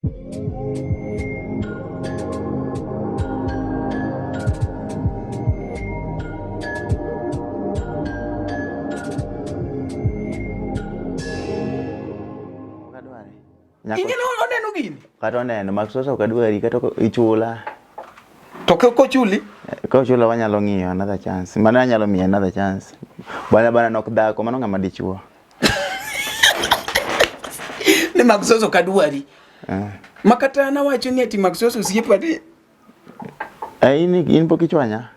Ing'e ni oneno gini? Kata oneno, Max Sosa ok adwari kata ichula. To kochuli? Kochula wanyalo ng'iyo another chance. Mano anyalo miye another chance. Bana bana nok dhako, mano ng'ama dichuo. Ni Max Sosa ok adwari. Eh. Ma kata nawacho ni ati Max Sosa osiepa ni. Eh, in in pok ichwanya.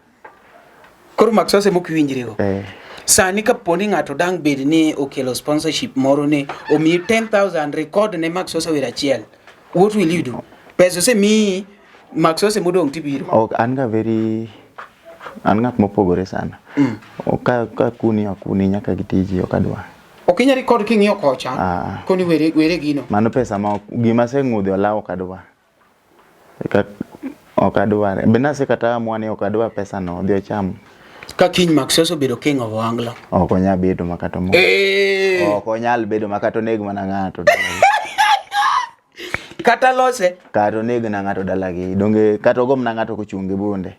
Koro Max Sosa ema ok iwinjrigo. Eh. Sani kapo ni ng'ato dang' bed ni okelo sponsorship moro ni omiyi 10,000 record ne Max Sosa wer achiel. What will you do? Pesa osemiyi Max Sosa modong' tibiro. Ok an ga very an ng'at mopogore sana. Mm. Ka ka kuni ok kuni nyaka gi tiji ok adwa. Ok inyal record king'iyo kocha. Ah. Koni were were gino. Mano pesa ma gima aseng'udho olaw ok adwa. Ka ok adware. Be nase kata amua ni ok adwa pesa no, odhi ocham. Ka kiny Max Sosa obedo king of Ohangla. Ok onyal bedo ma kata mo. Eh. Ok onyal bedo ma kata oneg mana ng'ato. Kata lose. Kata oneg na ng'ato dalagi. Donge kata ogom na ng'ato kochung' gi bunde.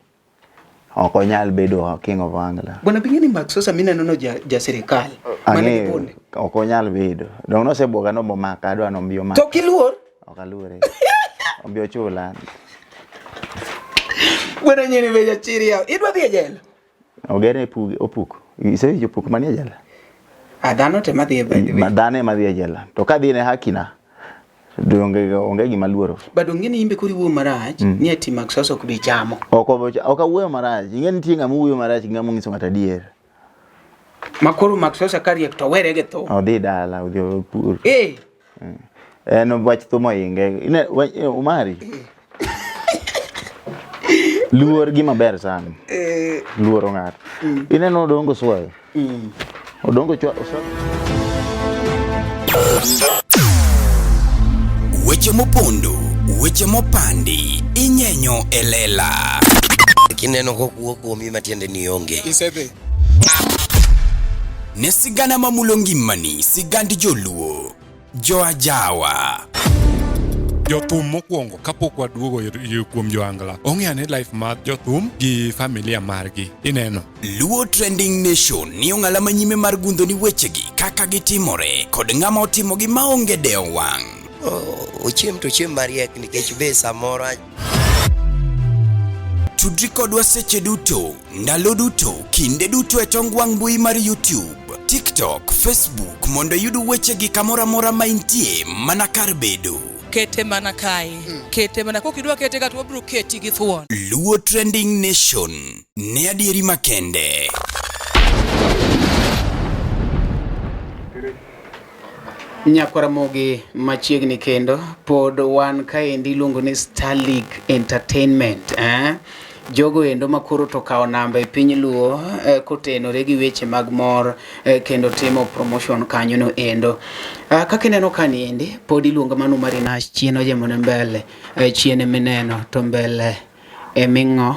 Ok onyal bedo king of Ohangla. Bwana bing'e ni Max Sosa mineno no ja, ja sirikal. Mana gi bunde. Ok onyal bedo. Donge nosebwoga nomomaka adwa nombi omaka. To kiluor? Ok aluore. Obi ochula. Bwana nyiri be jachiri yawa. Idwa dhi e jela? Ogerne puge opuk. Isewinjo opuk manie jela? Ah, dhano te madhi e by the way. Ma dhano ema dhi e jela. To ka dhi ne hakina, to onge onge gima luoro. But ong'e ni imbe koro iwuoyo marach ni ati Max Sosa ok bi chamo. Ok ok awuoyo marach. Ing'e nitie ng'ama wuoyo marach gi ng'ama onyiso ng'ato adier. Ma koro Max Sosa ka riek to were gi thum. Odhi dala, odhi opur. Eh. En wach thum ohinge. Ine, Omari. Luor gima ber sana. Eh. Luoro ng'ato. Ineno Odongo Swayo? Odongo chwa Swayo. Weche mopondo, weche mopandi, inyenyo e lela. Kineno kokuo kuomi matiende ni onge. Isedhi. Ne sigana mamulo ngimani, sigand joluo, joajawa. Jothum mokwongo kapok waduogo kuom joangla ong'e ane life mar jothum gi familia margi ineno. Luo Trending Nation ni ong'ala manyime mar gundho ni wechegi kaka gitimore kod ng'ama otimogi maonge dewo wang'. Ochiem to ochiem mariek nikech be samoro Tudri kodwa seche duto, ndalo duto, kinde duto e tong wang' mbui mar YouTube, TikTok, Facebook mondo iyud wechegi kamoro amora ma intie mana kar bedo. Kete mana kae. Kete mana kokidwa kete ka to wabiro keti gi thuon. Luo Trending Nation ne adieri makende. Nyakwaramogi machiegni kendo pod wan kaendi iluongo ni Star League Entertainment eh? Jogo endo makoro to kawo namba e piny Luo eh, kotenore gi weche mag mor eh, kendo timo promotion kanyo no endo. Ah, kaka ineno kani endi pod iluongo mano Marinash chien ojemone mbele eh, chien emineno to mbele eming'o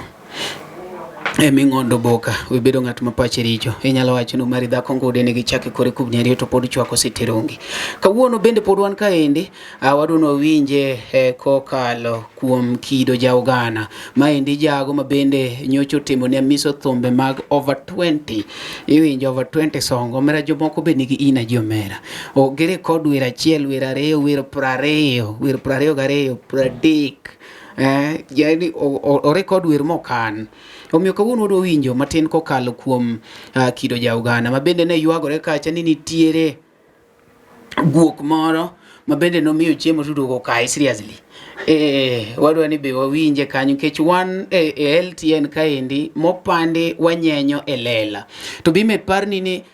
eming'ondo boka wibedo ng'at ma pache richo inyalo wacho ni mari dhako ngude nigi chak e kore kubni ariyo to pod chwako siterungi kawuono bende pod wan kaendi ah, wadwa ni wawinje eh, kokalo kuom kido ja Uganda maendi jago ma bende nyocha otimo ne amiso thumbe mag over 20 iwinjo over 20 song omera jomoko be nigi energy omera ok girekod wer achiel wer ariyo wer 20 wer 22 30 eh, yani orekod wer mokan omiyo kawuono wadwa winjo matin kokalo kuom uh, kido ja Uganda ma bende ne ywagore kacha ni nitiere guok moro ma bende nomiyo chiemo to duogo kae seriously eh, wadwa ni be wawinje kanyo nikech wan e, e LTN kaendi mopandi wanyenyo e lela to bime parni ni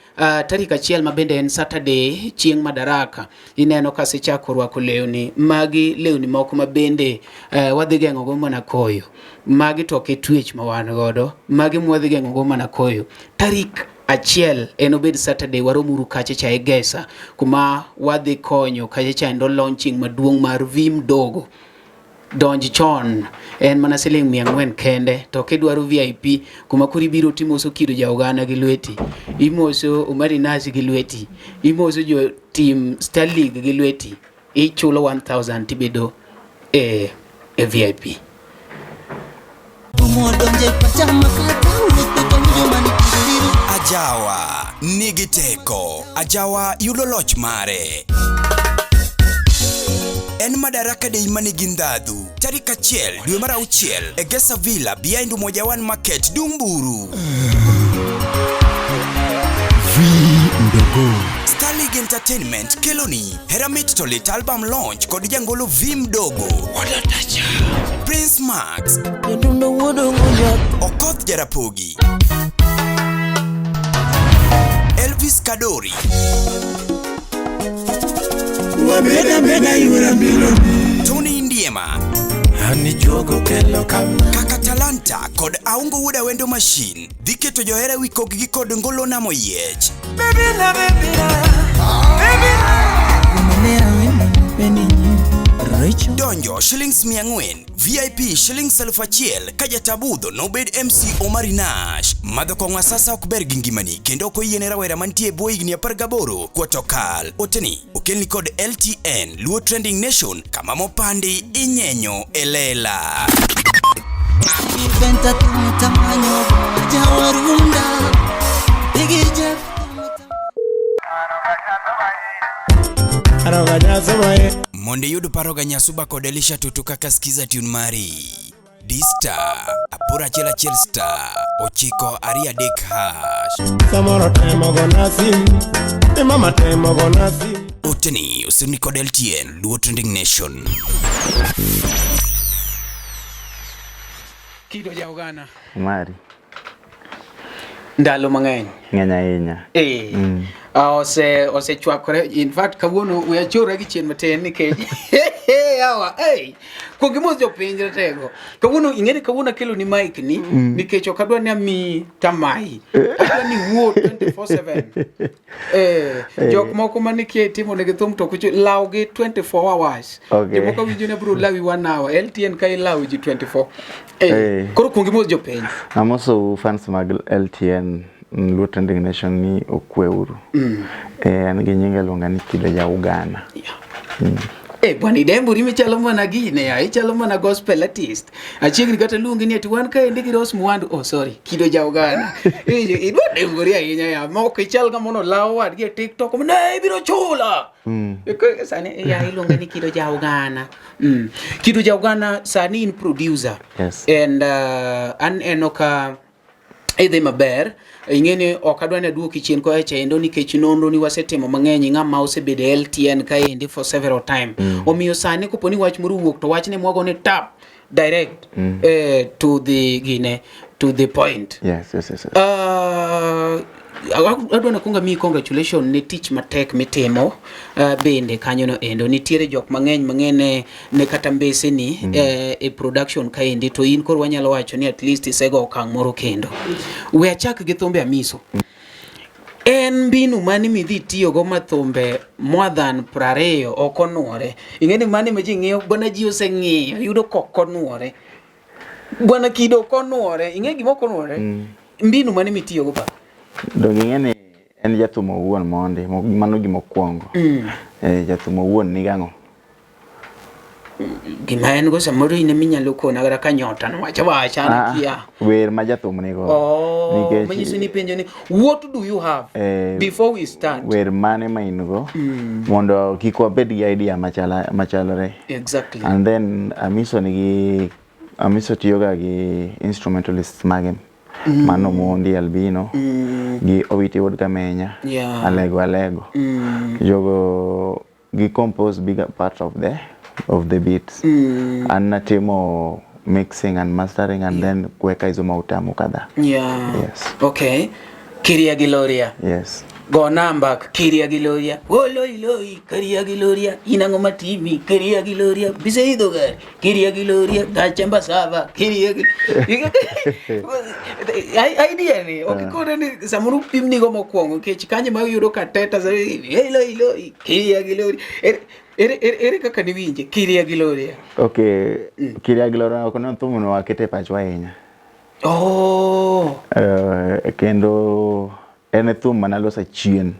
tarik achiel ma bende en Saturday chieng' Madaraka ineno ka asechako rwako lewni magi lewni moko ma bende wadhi geng'o go mana koyo magi to ok e twech ma wan godo magi mwadhi geng'o go mana koyo tarik achiel en obed Saturday waromuru kacha cha e Gesa kuma wadhi konyo kacha cha endo launching maduong' mar Vim Dogo donj chon en mana siling 400 kende to kidwaro VIP kuma koro ibiro timoso kido ja Uganda gi lweti imoso Omari Nasi gi lweti imoso jo team Star League gi lweti ichulo 1000 tibedo e, e VIP. Ajawa nigi teko. Ajawa yudo loch mare. En Madaraka Day manigi ndhadhu tarik 1 dwe mar 6 e Gesa Villa behind Umoja One Market Dumburu. Star League Entertainment keloni Hera Mit to Lit album launch kod jangolo V Mdogo, Prince Max, Okoth Jarapogi, Elvis Kadori, Tony Ndiema, Kaka Talanta kod Aungo Wuod Awendo Machine dhi keto johera wi kokgi kod ngolo namo yiech. Donjo shillings 400, VIP shillings 1000 ka jatabudho nobed MC Omari Nash. Madho kong'o asasa ok ber gi ngimani kendo ok oyiene rawera mantie e bwo higni 18 kuoto kal. Oteni okelni kod LTN Luo Trending Nation kama mopandi inyenyo e lela. Mondo iyud paro ga Nyasuba kod Elisha Tutu kaka skiza tune mari. D star 811 star 9 2 3 hash. Samoro temo gona sim, ni mama temo gona sim. Oteni osirni kod LTN Luo Trending Nation. Kido ja Uganda. Mari. Ndalo mang'eny. Ng'eny ahinya. Eh. Ose osechwakore in fact kawuono we achora gi chien matin nikech yawa hey kuong imos jopiny ratego kawuono ing'eni kawuono akelo ni mic ni nikech ok adwa ni amiyi tamayi adwa ni wuo 24/7 eh jok moko mane kia itimo negi thum to kucho law gi 24 hours Okay. jomoko winjo ni abiro lawi 1 hour LTN ka ilawo ji 24 eh Eh. koro kuong imos jopiny Amosou fans mag LTN Luo Trending Nation ni okwe uru. An gi nyinga iluonga ni Kido ja Uganda. Eh, bwana idembori michalo mana gine ya, ichalo mana gospel artist. Achiegni kata luongi ni ati wan kaendi gi Rose Muhando. Oh, sorry, Kido ja Uganda. Eh, idwa dembori ahinya ya. Ma ok ichal ng'ama nolawo wadgi e TikTok. Ne, ibiro chula. Mm. Sani ya iluonga ni Kido ja Uganda. Kido ja Uganda sani in producer. Yes. And aneno ka idhi maber ing'e ni ok adwa ni aduoki chien koa chendo nikech nonro ni wasetimo mang'eny ng'ama osebedo e LTN kaendi for several time omiyo sani kopo ni wach moro owuok to wachne mwago ni tap direct to the gine to the point. Yes. Adwa nakuongo amiyi congratulation ne tich matek mitimo bende kanyo no endo nitiere jok mang'eny mang'eny ne kata mbeseni e production kaendi to in koro wanyalo wacho ni at least isego okang' moro kendo. We achak gi thumbe Amiso. En mbinu mane midhi tiyogo ma thumbe more than 20 ok onuore? Ing'e ni mano ema ji ng'iyo, bwana ji oseng'iyo yudo kok onuore. Bwana Kido ok onuore, ing'e gima ok onuore? Mbinu mane mitiyogo pa? Donge ing'e ni en jathum owuon mondi, mano gima okuongo. Jathum owuon nigi ang'o? Gima en go samoro in ema inyalo kona kata ka nyota no wacha wacha an akia. Wer ma jathum nigo. Oh, Nikech, manyiso ni penjo ni what do you have before we start? Wer mane ma in go mondo kik wabed gi idea machalore. Exactly. And then Amiso nigi Amiso tiyoga gi instrumentalists mage. Mano Mondi Albino gi Owiti Wuod Kamenya. Yeah. Alego Alego. Jogo gi compose bigger part of the beats. An natimo mixing and mastering and then kuweka hizo mautamu kadhaa. Yeah. Yes. Okay. Kiria gi Loria. Yes. Go namba Kiria gi Loria. Oloi loi Kiria gi Loria. In ang'o matimi Kiria gi Loria. Bise idho gari Kiria gi Loria. Gacha Embasava Kiria gi Idea ni ok kore ni samoro pimnigo mokwongo nikech kanyo ma iyudo ka teta hey loi loi Kiria gi Loria. Ere kaka niwinje Kiria gi Loria? Okay, Kiria gi Loria ok ne thum no wakete pachwa ahinya. Oh. Kendo en e thum mane aloso chien.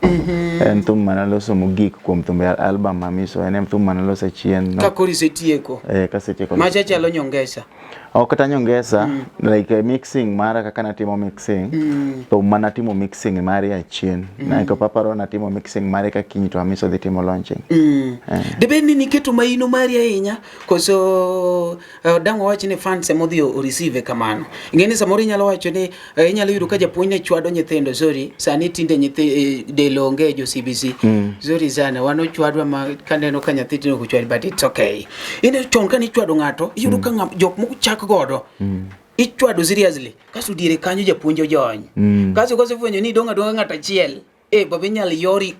En thum manaloso mogik kuom thumbe album Amiso. En em thum manaloso chien. No, Ka koro isetieko. eh, kasetieko. Macha chalo nyongesa. Ok kata nyongesa, like mixing mara kaka natimo mixing, thum manatimo mixing mare achien. Mm. Na kapaparo natimo mixing mare ka kiny to Amiso dhi timo launching. Dibed ni niketo maino mari ahinya koso dang' wawach ni fans ema odhi o receive kamano. Ing'e ni samoro inyalo wacho ni inyalo yudo ka japuonj ne chwado nyithindo sorry sani tinde nyithi del onge jo CBC. Sorry sana wan ochwadwa ma kaneno ka nyathi tinde ok ochwadi but it's okay. Ine chon kane ichwado ng'ato iyudo ka jok moko chak godo. Ichwado seriously kasto diere kanyo japuonj ojony. Kasto kosefwenyo ni idong' adong'a ng'ato achiel baba inyalo yori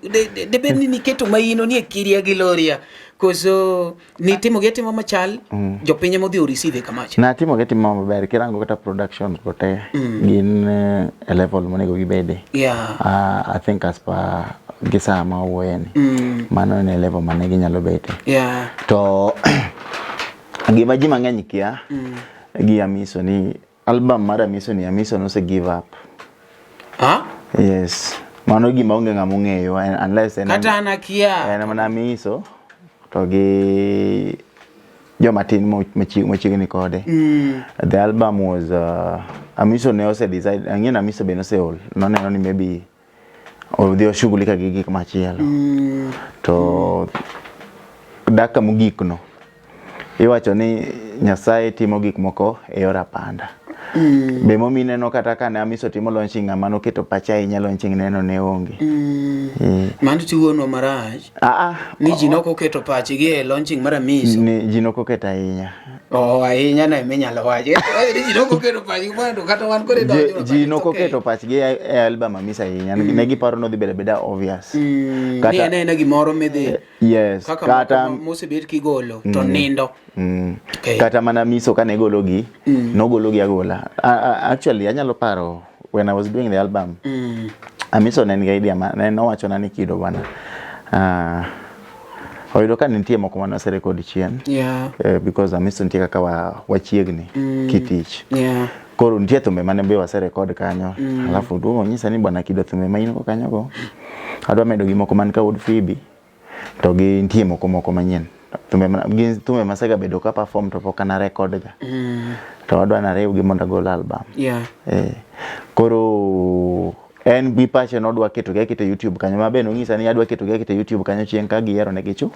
debed ni niketo maino ni e kiria gi loria koso nitimo gi atima machal jopiny ema odhi o receive kamacha. Natimo gi timo maber kirango kata production go te gin e level monego gibede. I think as per gi saa ma wawuoye ni mano en e level mane ginyalo bete. To gima ji mang'eny kia gi Amiso ni album mar Amiso ni Amiso nose give up. Yes. Mano gima onge ng'ama ong'eyo unless en Kata an akia. En mana Amiso to gi joma tin machiegni kode. The album was Amiso ne ose decide, ang'e ni Amiso be noseol. Noneno ni maybe odhi oshughulika gi gik machielo. To dakika mogik no iwacho ni Nyasaye timo gik moko e yor apanda. Be momiyo ineno kata kane Amiso timo launching ng'ama noketo pache ahinya launching neno ne onge. Mano tiwuonwa marach. Ni ji nok oketo pachgi e launching mar Amiso. Ni ji nok oketo ahinya. Oh, ahinya no ema inyalo wacho. Ni ji nok oketo pachgi mondo kata wan koro idonjo. Ji nok oketo pachgi e album Amiso ahinya. Ne giparo ni odhi bedo abeda obvious. Ni en aena gimoro midhi. Yes. Kaka kata mosebet kigolo to nindo. Okay. Kata mana Amiso kane gologi, nogologi agola. Actually anyalo paro when I was doing the album. Amiso ne nigi idea ma ne nowachona ni kido bana. Oyudo ka nitie moko mane oserekod chien. Because Amiso nitie kaka wachiegni kitich. Koro nitie thumbe mane be waserekod kanyo. Alafu duogo onyisa ni bwana kido thumbe ma in go kanyo go. Adwa medo gi moko man ka wuod Phoebe to gi nitie moko moko manyien. Thumbe ma gin thumbe masega bedo ka perform to pok ana record ga. To adwa nariw gi mondo agol album. Koro en gi pache nodwa keto gi aketa YouTube kanyo ma be nonyisa ni adwa keto gi aketa YouTube kanyo chieng' ka gihero ne gichu.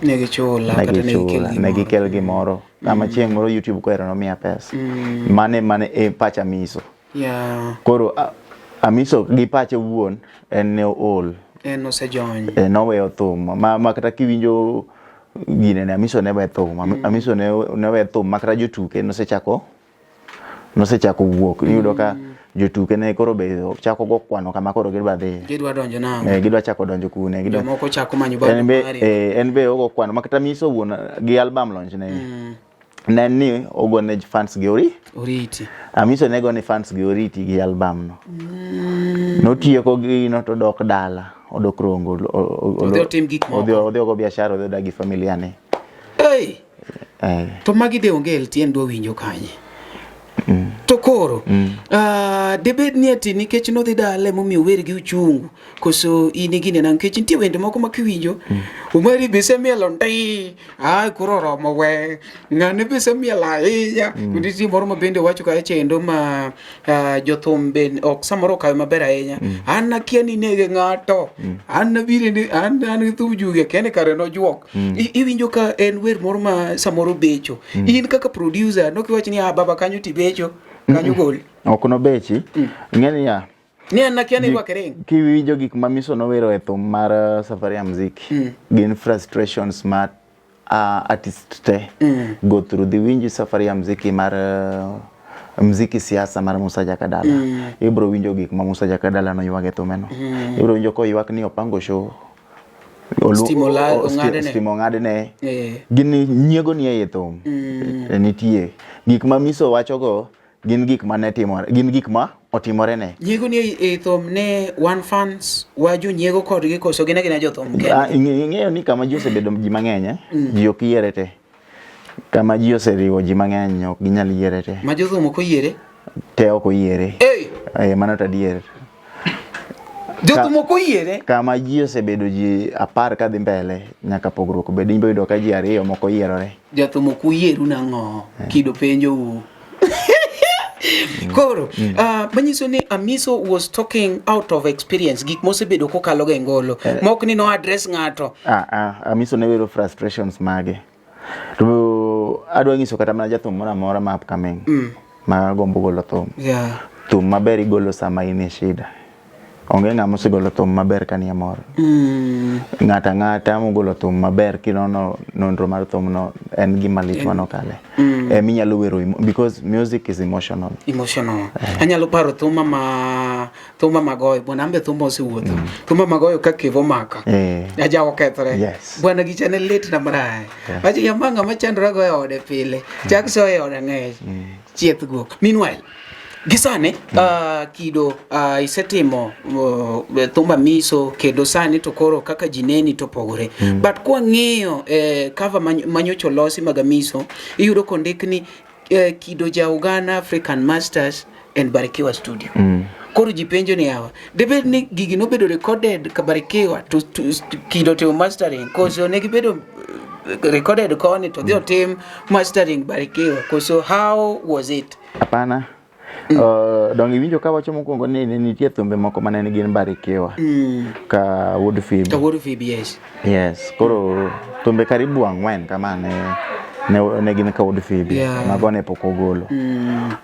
Ne gichula kata ne gikel gimoro. Ne gikel gimoro. Kama chieng' moro YouTube kohero nomiya pesa. Mane e pach Amiso. Koro Amiso gi pache wuon en ne ool. En osejony. Noweyo thum ma kata kiwinjo gine ne Amiso ne we thum. Amiso ne we thum ma kata jotuke nosechako wuok. Iyudo ka jotuke ne koro be chako go kwano kama koro gidwa dhi. Gidwa donjo nang'o? Gidwa chako donjo kune. Jomoko chako manyo bado mari. En be ogo kwano ma kata Amiso wuon gi album launch ne. Ne ni ogo ne fans gi ori. Oriti. Amiso ne go ne fans gi oriti gi album no. Notieko gino to dok dala, odok Rongo. Odhi otim gik moko. Odhi ogo biashara, odhi odag gi familia ne. Hey! To magi de onge LTN dwa winjo kanye. To koro, debed ni ati nikech nodhi dala emomiyo wer gi uchungu, koso in gine nang' nikech nitie wende moko ma kiwinjo, Omari be isemielo ndi, koro oromo we, ng'ane be isemielo ahinya. Nitie moro ma bende wacho kacha chendo ma jothum be ok samoro okawe maber ahinya. An akia ni nege ng'ato, an nabiro ni an gi thum juge kende kare nojuok. Iwinjo ka en wer moro ma samoro becho. In kaka producer nokiwach ni baba kanyo tibecho, kanyo gol. Ok nobechi. Ing'e niya, Ni an akia ni rwake ring. Kiwinjo gik ma Miso nowero e thum mar Safari ya Muziki, gin frustrations ma artist te go through. Dhi winj Safari ya Muziki mar Muziki siasa mar Musa Jakadala. Ibro winjo gik ma Musa Jakadala noywag e thumeno. Ibro winjo koywak ni opango show. Stima ong'adne. Gin nyiego ni ei thum. Nitie. Gik ma Miso wachogo gin gik ma ne timore, gin gik ma otimore ne. Nyiego ni e thum ne wan fans wa jonyiego kodgi koso gin agina jothum kende? Ing'eyo ni kama ji osebedo ji mang'eny, ji ok yiere te. Kama ji oseriwo ji mang'eny ok ginyal yiere te. Ma jothum ok oyiere? Te ok oyiere. Mano to adier. Jothum ok oyiere. Kama ji osebedo ji 10 kadhi mbele nyaka pogruok bed. Ibo yudo ka ji 2 moko yierore. Jothum ok uyieru nang'o? Kido penjou. Koro, manyiso ni Amiso was talking out of experience, gik mosebedo kokalo go e ngolo. Mok ni no address ng'ato. Amiso ne wero frustrations mage. To adwa nyiso kata mana jathum moro amora ma upcoming. Ma gombo golo thum. Thum maber igolo sama in e shida. Onge ng'ama osegolo thum maber ka nie mor. Ng'ato ang'ata mogolo thum maber kinono nonro mar thumno en gima lit manokale. Eminyalo wero because music is emotional. Emotional. Anyalo paro thuma magoyo. Bwana ambe thuma osewuotho. Thuma magoyo ka kevo maka. Ajawo kethore. Bwana gicha ne lit na marach. Acho yamba ng'ama chandora go e ode pile. Chak soyo e ode ng'ech. Chieth guok. Meanwhile, gisani Kido isetimo thumba Miso kendo sani to koro kaka ji neni to pogore. But kwang'iyo cover manyocha olosi mag Amiso, iyudo kondik ni Kido ja Uganda African Masters and Barikiwa Studio. Koro ji penjo ni yawa, debed ni gigi nobedo recorded ka Barikiwa to Kido timo mastering, koso ne gibedo recorded koni to dhi otim mastering Barikiwa, koso how was it? Hapana. Donge iwinjo ka wacho mokwongo ni ne nitie thumbe moko mane gin Barikiwa. Ka Wuod Phoebe. Ka Wuod Phoebe, yes. Yes, koro thumbe karibu 4 kama ne gin ka Wuod Phoebe. Mago ne pok ogolo.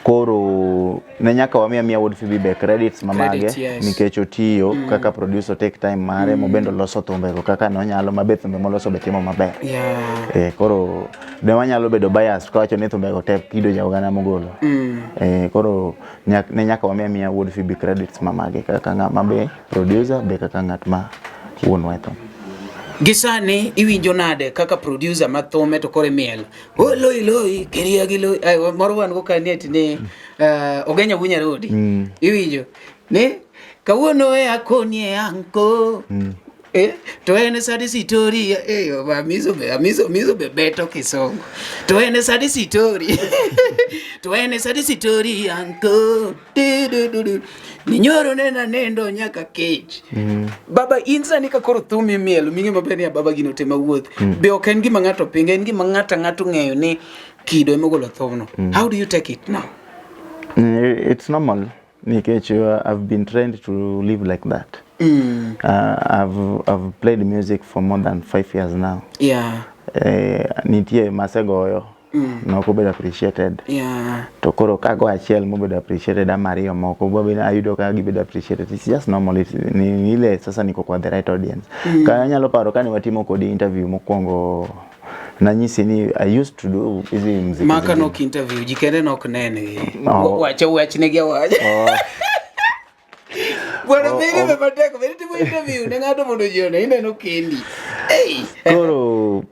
Koro ne nyaka wamiya miya Wuod Phoebe be credits mamage. Credit, yes. Nikech otiyo kaka producer, take time mare, mobendo loso thumbego kaka nonyalo, mabe thumbe moloso be timo maber. Koro ne wanyalo bedo biased kawacho ni thumbego te Kido ja Uganda mogolo. Koro ne nyaka wamiya miya Wuod Phoebe credits mamage kaka ng'ama be producer be kaka ng'at ma wuon thum. Gi sani iwinjo nade kaka producer ma thume to koro imielo? O loi loi kiria gi loi. Ai, moro wan go kani ati ni Ogenya Wunya Rodi. Iwinjo ni kawuono e akoni e anko. To en sadi sitori Amiso be beto kisongo. To en sadi sitori. To en sadi sitori anko. Du, du, du, du. Ninyoro nena nendo nyaka kech. Baba in sani ka koro thum imielo ming'e maber ni baba gino tema wuoth. Be ok en gima ng'ato pingo, en gima ng'ato ng'eyo ni Kido ema ogolo thumno. How do you take it now? It's normal. Nikech I've been trained to live like that. I've played music for more than 5 years now. Nitie masegoyo. Nok obedo appreciated. To koro kago achiel mobedo appreciated ama ariyo moko bo ayudo ka gibedo appreciated. It's just normal. It's, ni ile sasa niko kwa the right audience. Ka anyalo paro kane watimo kodi interview mokwongo nanyisi ni I used to do hizi muziki. Maka nok interview ji kende nok nene. Wacho wachnegi awacha. Bwana beri be matek, beri timo interview ne ng'ato mondo ji one, ineno kendi. Hey. Koro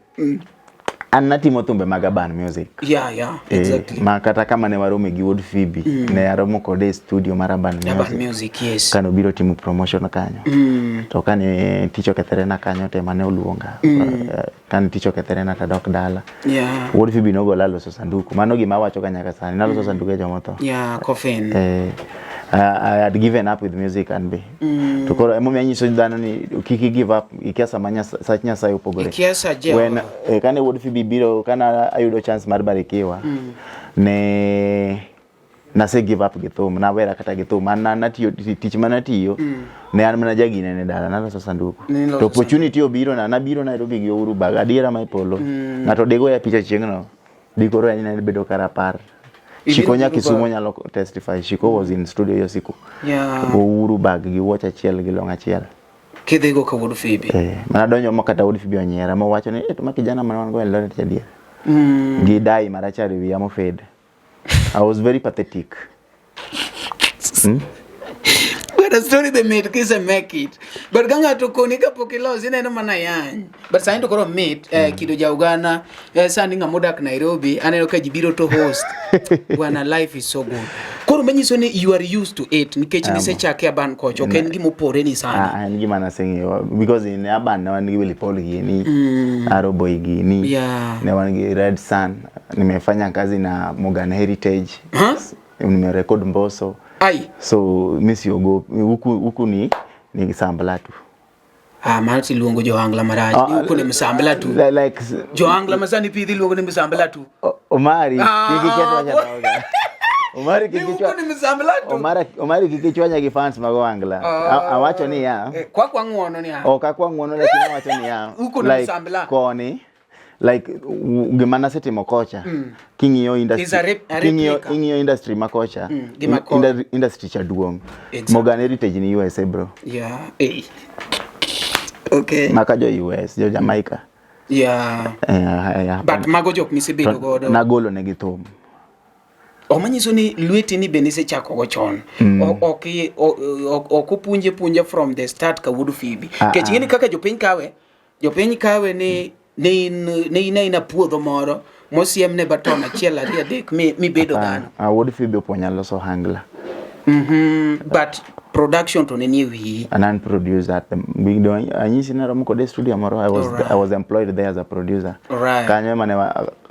an natimo thumbe mag urban music. Yeah, exactly. Ma kata kama ne warome gi Wuod Phoebe, ne aromo kode e studio mar Urban Music. Urban Music, yes. Kane obiro timo promotion kanyo. To kane tich okethore na kanyo to ema ne oluonga. Kane tich okethore na tadok dala. Wuod Phoebe nogola loso sanduku. Mano gima awacho ga nyaka sani. Naloso sanduku e joma otho. Yeah, coffin. I had given up with music and be. To koro emomiyo anyiso dhano ni kik i give up, ikia sama sach Nyasaye opogore. Ikia sa Jehova. When kane Wuod Phoebe biro, kane ayudo chance mar Barikiwa, ne nase give up gi thum, nawera kata gi thum. An natiyo tich manatiyo, ne an mana jagine ne dala, naloso sanduku. Niloso To opportunity obiro na, nabiro Nairobi gi Uhuru Bag, adiera ma e polo. Ng'ato digoya picha chieng'no, dikoro en ne bedo kar 10. Shiko nya Kisumo nyalo testify. Shiko was in studio hiyo siku. Uhuru Bag gi wuoch achiel gi long achiel. Kidhigo ka Wuod Phoebe. Mana donjo ma kata Wuod Phoebe onyiera mowacho ni ma kijana mane wan go Eldoret adier. Gi dai marachar e wiya mofed. I was very pathetic. But the story they made kise make it. But ka ng'ato koni kapok iloso ineno mana yany. But sani to koro mit Kido ja Uganda sani ng'ama odak Nairobi aneno ka ji biro to host. Bwana life is so good. Koro manyiso ni you are used to it nikech nisechake Urban kocha ok en gima opore ni sana. En gima naseng'eyo because in Urban ne wan gi Willy Paul gini, Arrow Boy gini, ne wan gi Red Sun, nimefanya kazi na Morgan Heritage. Nimerecord Mbosso. Ai. So mi siogopi huku ni Ni sambla tu. Ah, mano tiluongo johangla marach. Ah, Ni uko ni msambla tu. Like Johangla masani pidhi iluongo ni msambla tu. Omari Ah, kik ichwanya dhoga. Omari Ni kik uko ichwanya ni msambla tu. Omari Omari kik ichwanya gi fans mag Ohangla. Awacho niya. Eh, kwakwa ng'uono ni ah. Ok akwa ng'uono lakini awacho niya. Uko ni like, msambla. Koni like gima nasetimo kocha king'iyo Is a industry a king'iyo replica. ing'iyo industry ma kocha gi ma koni. industry cha duong'. Exactly. Morgan Heritage ni USA bro. Yeah. Eh. Okay. Maka jo US, jo Jamaica. Yeah. But mago jok misebedo godo. Nagolo negi thum. Omanyiso ni lweti ni be nisechako go chon. Ok ok opunje punja from the start ka wuod Phoebe. Ah, Kech ah. ing'e ni kaka jopiny kawe, jopiny kawe ni ne in ne in aina puodho moro mosiem ne baton achiel ariyo adek mi bedo dhano. Ah, wuod Phoebe opuonja loso ohangla. But production to ne nie wiyi. And I'm producer at the we don't anyisi naromo kode e studio moro I was Alright. I was employed there as a producer. Alright. Kanyo ema ne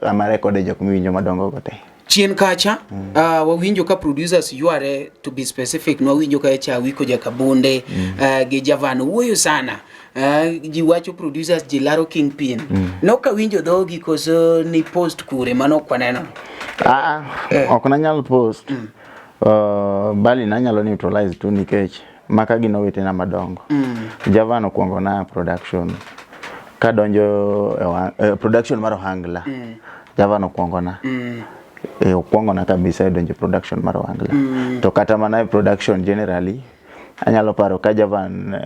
ama rekode jok miwinjo madongo go te. Chien kacha wawinjo ka producers yware, to be specific nwawinjo ka cha Awiko Jakabunde gi Javan wuoyo sana. Ji wacho producers ji laro kingpin. Nokawinjo dhogi koso ni post kure mano ok waneno. Ok nanyal post. Bali nanyalo neutralize tu nikech maka gin owetena madongo. Javan okwongo na production. Kadonjo e production mar Ohangla. Javan okwongo na. Okwongo na kabisa e donjo production mar Ohangla. To kata mana e production generally, anyalo paro ka Javan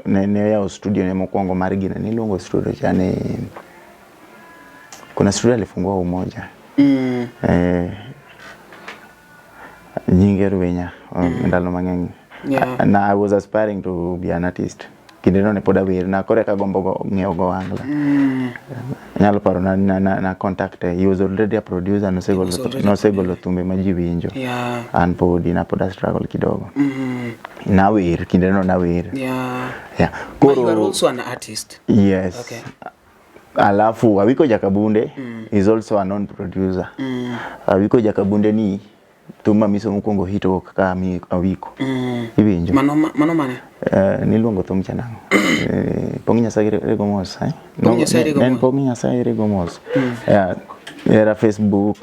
ne oyawo studio ne mokwongo mar gine, niluongo studio cha ni kuna studio alifungua Umoja. Nyinge Rwenya ndalo mang'eny. Na I was aspiring to be an artist. Kindeno ne pod awer na koro eka agombo ng'iewo go ohangla. Anyalo paro na contact he was already a producer, nosegolo thumbe ma ji winjo. An podi na pod a struggle kidogo. Nawer kindeno nawer. Yeah. But you are also an artist. Yes. Okay. Alafu Awiko Jakabunde is also a known producer. Awiko Jakabunde ni thum Amiso mokwongo hit owuok ka Awiko. Iwinjo? Mano mane? Niluongo thum cha nang'o? Pong Nyasaye rego mos, eh? Pong Nyasaye rego En mos. Pong Nyasaye rego mos. Yeah. Era Facebook.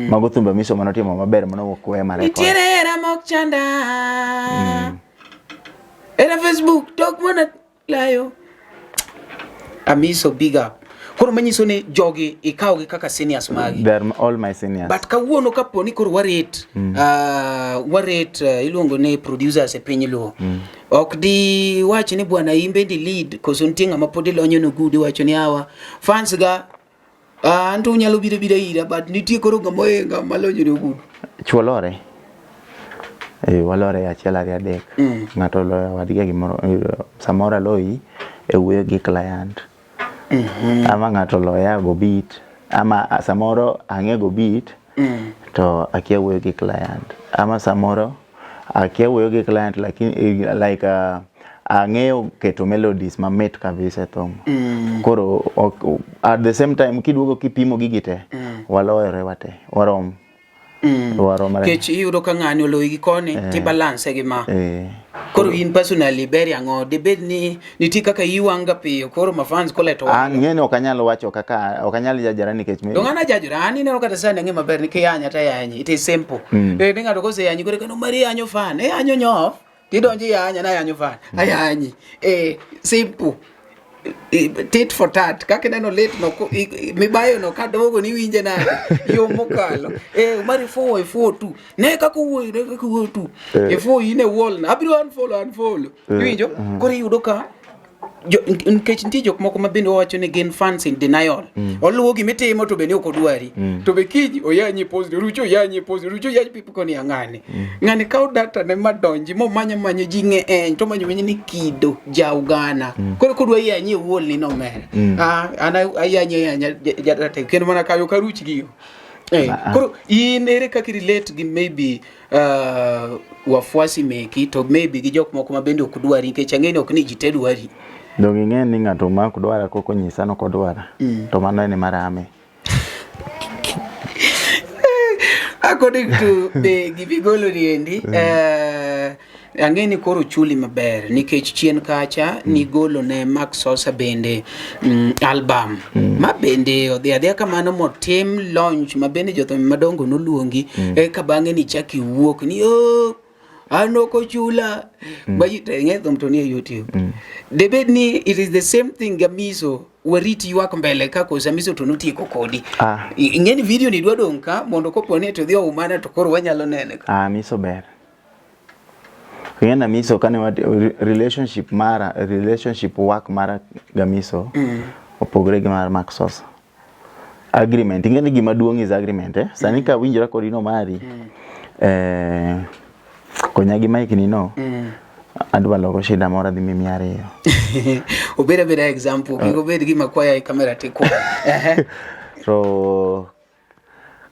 Mago thumbe Amiso manotimo maber manowuok Wema Records. Nitiere hera mok chanda. Era Facebook tok mana layo. Amiso big up. Koro manyiso ni jogi ikawogi kaka seniors magi. They are all my seniors. But kawuono kapo ni koro waret waret iluongo ni producers e piny Luo. Ok di wach ni bwana imbe ndi lead koso nitie ng'ama pod ilonyo no good iwacho ni awa fans ga anto unyalo biro biro ira but nitie koro ng'ama ohinga malonyo ne good. Chuo lore. Walore achiel ariyo adek. Ng'ato oloyo wadgi e gimoro, samoro aloyi e wuoyo gi client. Ama ng'ato oloya go beat, ama samoro ang'e go beat to akia wuoyo gi client. Ama samoro akia wuoyo gi client lakini like ang'eyo keto melodies mamit kabisa e thum. Koro ok, at the same time kiduogo kipimo gigi te, waloyore wate, warom. Waromre. Kech iyudo ka ng'ani oloyi gi koni ti balance gi ma. Koro in personally ber ang'o? Dibed ni nitie kaka iyi wang' ga piyo koro ma fans koleto wang'. Ang'e ni ok anyal wacho kaka ok anyal jajara nikech Dong an ajajora, an ineno kata sani ang'e maber ni kiyanya to ayanyi. It is simple. Ni ng'ato koseyanyi koro kano mari yanyo fan, iyanyo nyof, tidonjo iyanya na yanyo fan, ayanyi. Simple. Tit for tat, kaka ineno lit no, mibayo no kadogo ni winje nade, yo mokalo. Mari fuwo, ifuwo tu. Ne kaka owuoyo, ne kaka owuoyo tu. Ifuwo in e wall na, abiro unfollow, unfollow. Iwinjo? Koro iyudo ka nikech nitie jok moko ma bende wawacho ni gin fans in denial. Oluwo gima itimo to be ni ok odwari. To be kiny oyanyi post, rucho oyanyi post, rucho oyanyi pipo koni ang'ani. Ng'ani kawo data ne madonji momanya manyo ji ng'eny to manyo manyo ni kido ja Uganda. Koro kodwa yanyi e wall ni nomera. An ayanyi ayanya ja data kendo mana kayo karuch gigo. Koro in ere kaka relate gi maybe wafuasi meki to maybe gi jok moko ma bende ok dwari nikech ang'e ni ok ni ji te dwari. Donge ing'e ni ng'ato ma ok dwara kok onyisa ni ok odwara. To mano en ema rame. According to the gimigolo ni endi, Ang'e ni koro chuli maber nikech chien kacha nigolo ne Max Sosa bende album ma bende odhi adhiya kamano motim launch ma bende jothum madongo noluongi eka bang'e nichak iwuok ni "Oh, an ok ochula ba ing'e thum to nie YouTube debed ni it is the same thing Gamiso warit ywak mbele ka koso Amiso to notieko kodi Ah. Ing'e ni video ni dwa dong' ka mondo kopo ni to odhi oumana to koro wanyalo nene ka. Ah, Amiso ber. Ing'e ni Amiso kane wa relationship mara relationship work mara gamiso opogore gi mar Max Sosa. Agreement, ing'e ni gima duong' is agreement eh? Sani ka winjora kodi no mari eh, konya gi mic ni no adwa loko shida moro adhi miyi 200. Obed abeda example kik obed gima kwaya e kamera tikwayo. Ehe. To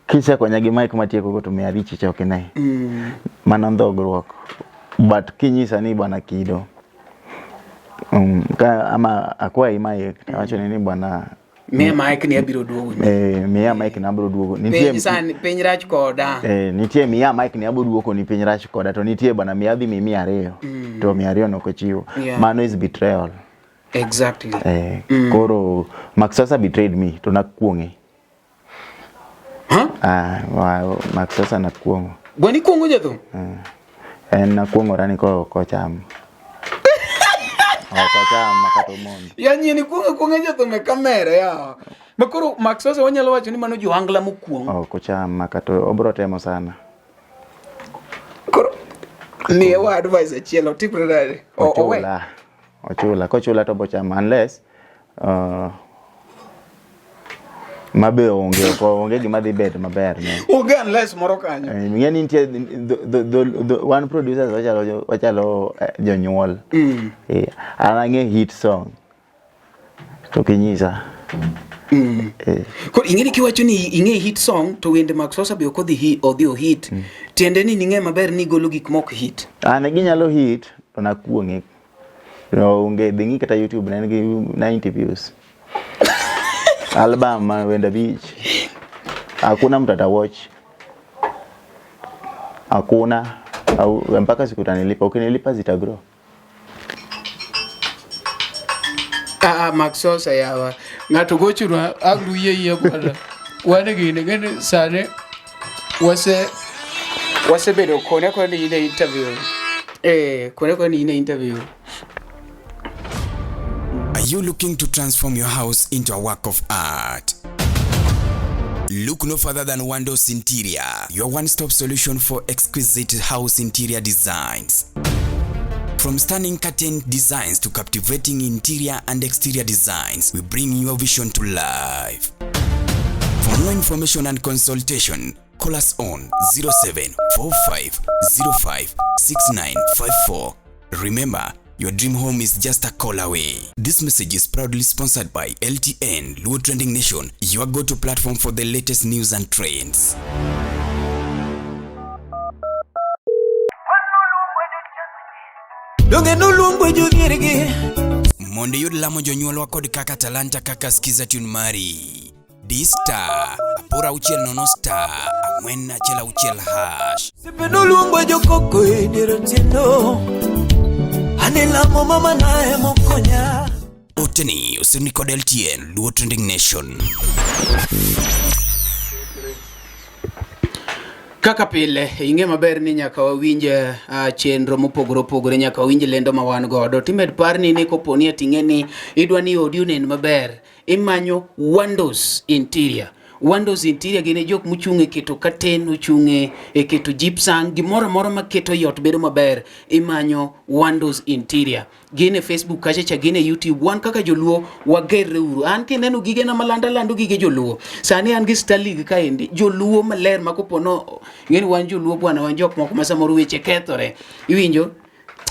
kisekonya gi mic matieko go to 500 cha ok ine. Mano ndhogruok. But kinyisa ni bwana Kido ka ama akwayi mic tawacho ni bwana Miya mic ni abiro duogo. Miya mic ni abiro duogo. Nitie Piny sani piny rach koda. Nitie miya mic ni abiro duoko ni piny rach koda to nitie bwana miya adhi miyi 200 to 200 no ok ochiwo. Yeah. Mano is betrayal. Exactly. Koro Max Sosa betrayed me to nakuong'e. Huh? Ah, Max Sosa nakuong'o. Bwana ikuong'o jathum? En nakuong'ora ni kocham. Ok ocham kata omondo. Ya nyien ikuong'o kuong'a jathum e kamera ya. Ma koro Max Sosa wanyalo wacho ni mano johangla mokuong'. Ok ocham kata obro temo sana. Koro miye wa advice achiel otimre nade? Owe. Ochula. Ochula. Kochula to obochamo unless mabe onge ok onge gima dhi bet maber ne. Onge unless moro kanyo. Ing'e ni nitie the one producers wachalo jonyuol. An ang'e hit song. To kinyisa. Koro ing'e ni kiwacho ni ing'e hit song to wende Max Sosa be ok odhi odhi o hit. Tiende ni ning'e maber ni golo gik mok hit. An ginyalo hit to nakuong'e. Onge dhi ng'i kata YouTube ne en gi 90 views. Album ma wende 5. Hakuna mtu atawatch. Hakuna. Au, mpaka siku utanilipa. Ukinilipa zita grow. Max Sosa yawa. Ng'ato gochonwa ang' uyie yie bwana. Wan gini ng'eni sani wasebedo kone kone ni in e interview. Kone kone ni in e interview. Are you looking to transform your house into a work of art? Look no further than Wandos Interior, your one-stop solution for exquisite house interior designs. From stunning curtain designs to captivating interior and exterior designs, we bring your vision to life. For more information and consultation, call us on 0745056954. Remember, your dream home is just a call away. This message is proudly sponsored by LTN, Luo Trending Nation, your go-to platform for the latest news and trends. Donge noluongo jodhiergi. Mondo iyud lamo jonyuolwa kod kaka talanta kaka Skiza Tune mari. D star 860 star 416 hash. Sepe noluongo jokoko e dier otieno. Ane lamo mama nae mokonya. Oteni osirni kod LTN Luo Trending Nation. Kaka pile, ing'e maber ni nyaka wawinj chenro mopogore opogore, nyaka wawinj lendo ma wan godo. Timed parni ni koponi ati ing'e ni idwa ni odi onen maber, imanyo Wandos Interior. Wandos Interior gin e jok mochung' e keto curtain, ochung' e keto gypsum, gimoro amora maketo ot bedo maber, imanyo Wandos Interior. Gin e Facebook kacha cha, gin e YouTube. Wan kaka joluo wagerre uru. An kineno gigena malanda lando gige joluo. Sani an gi Star League kaendi, joluo maler ma kopono, ing'eni wan joluo bwana, wan jok moko ma samoro weche kethore. Iwinjo?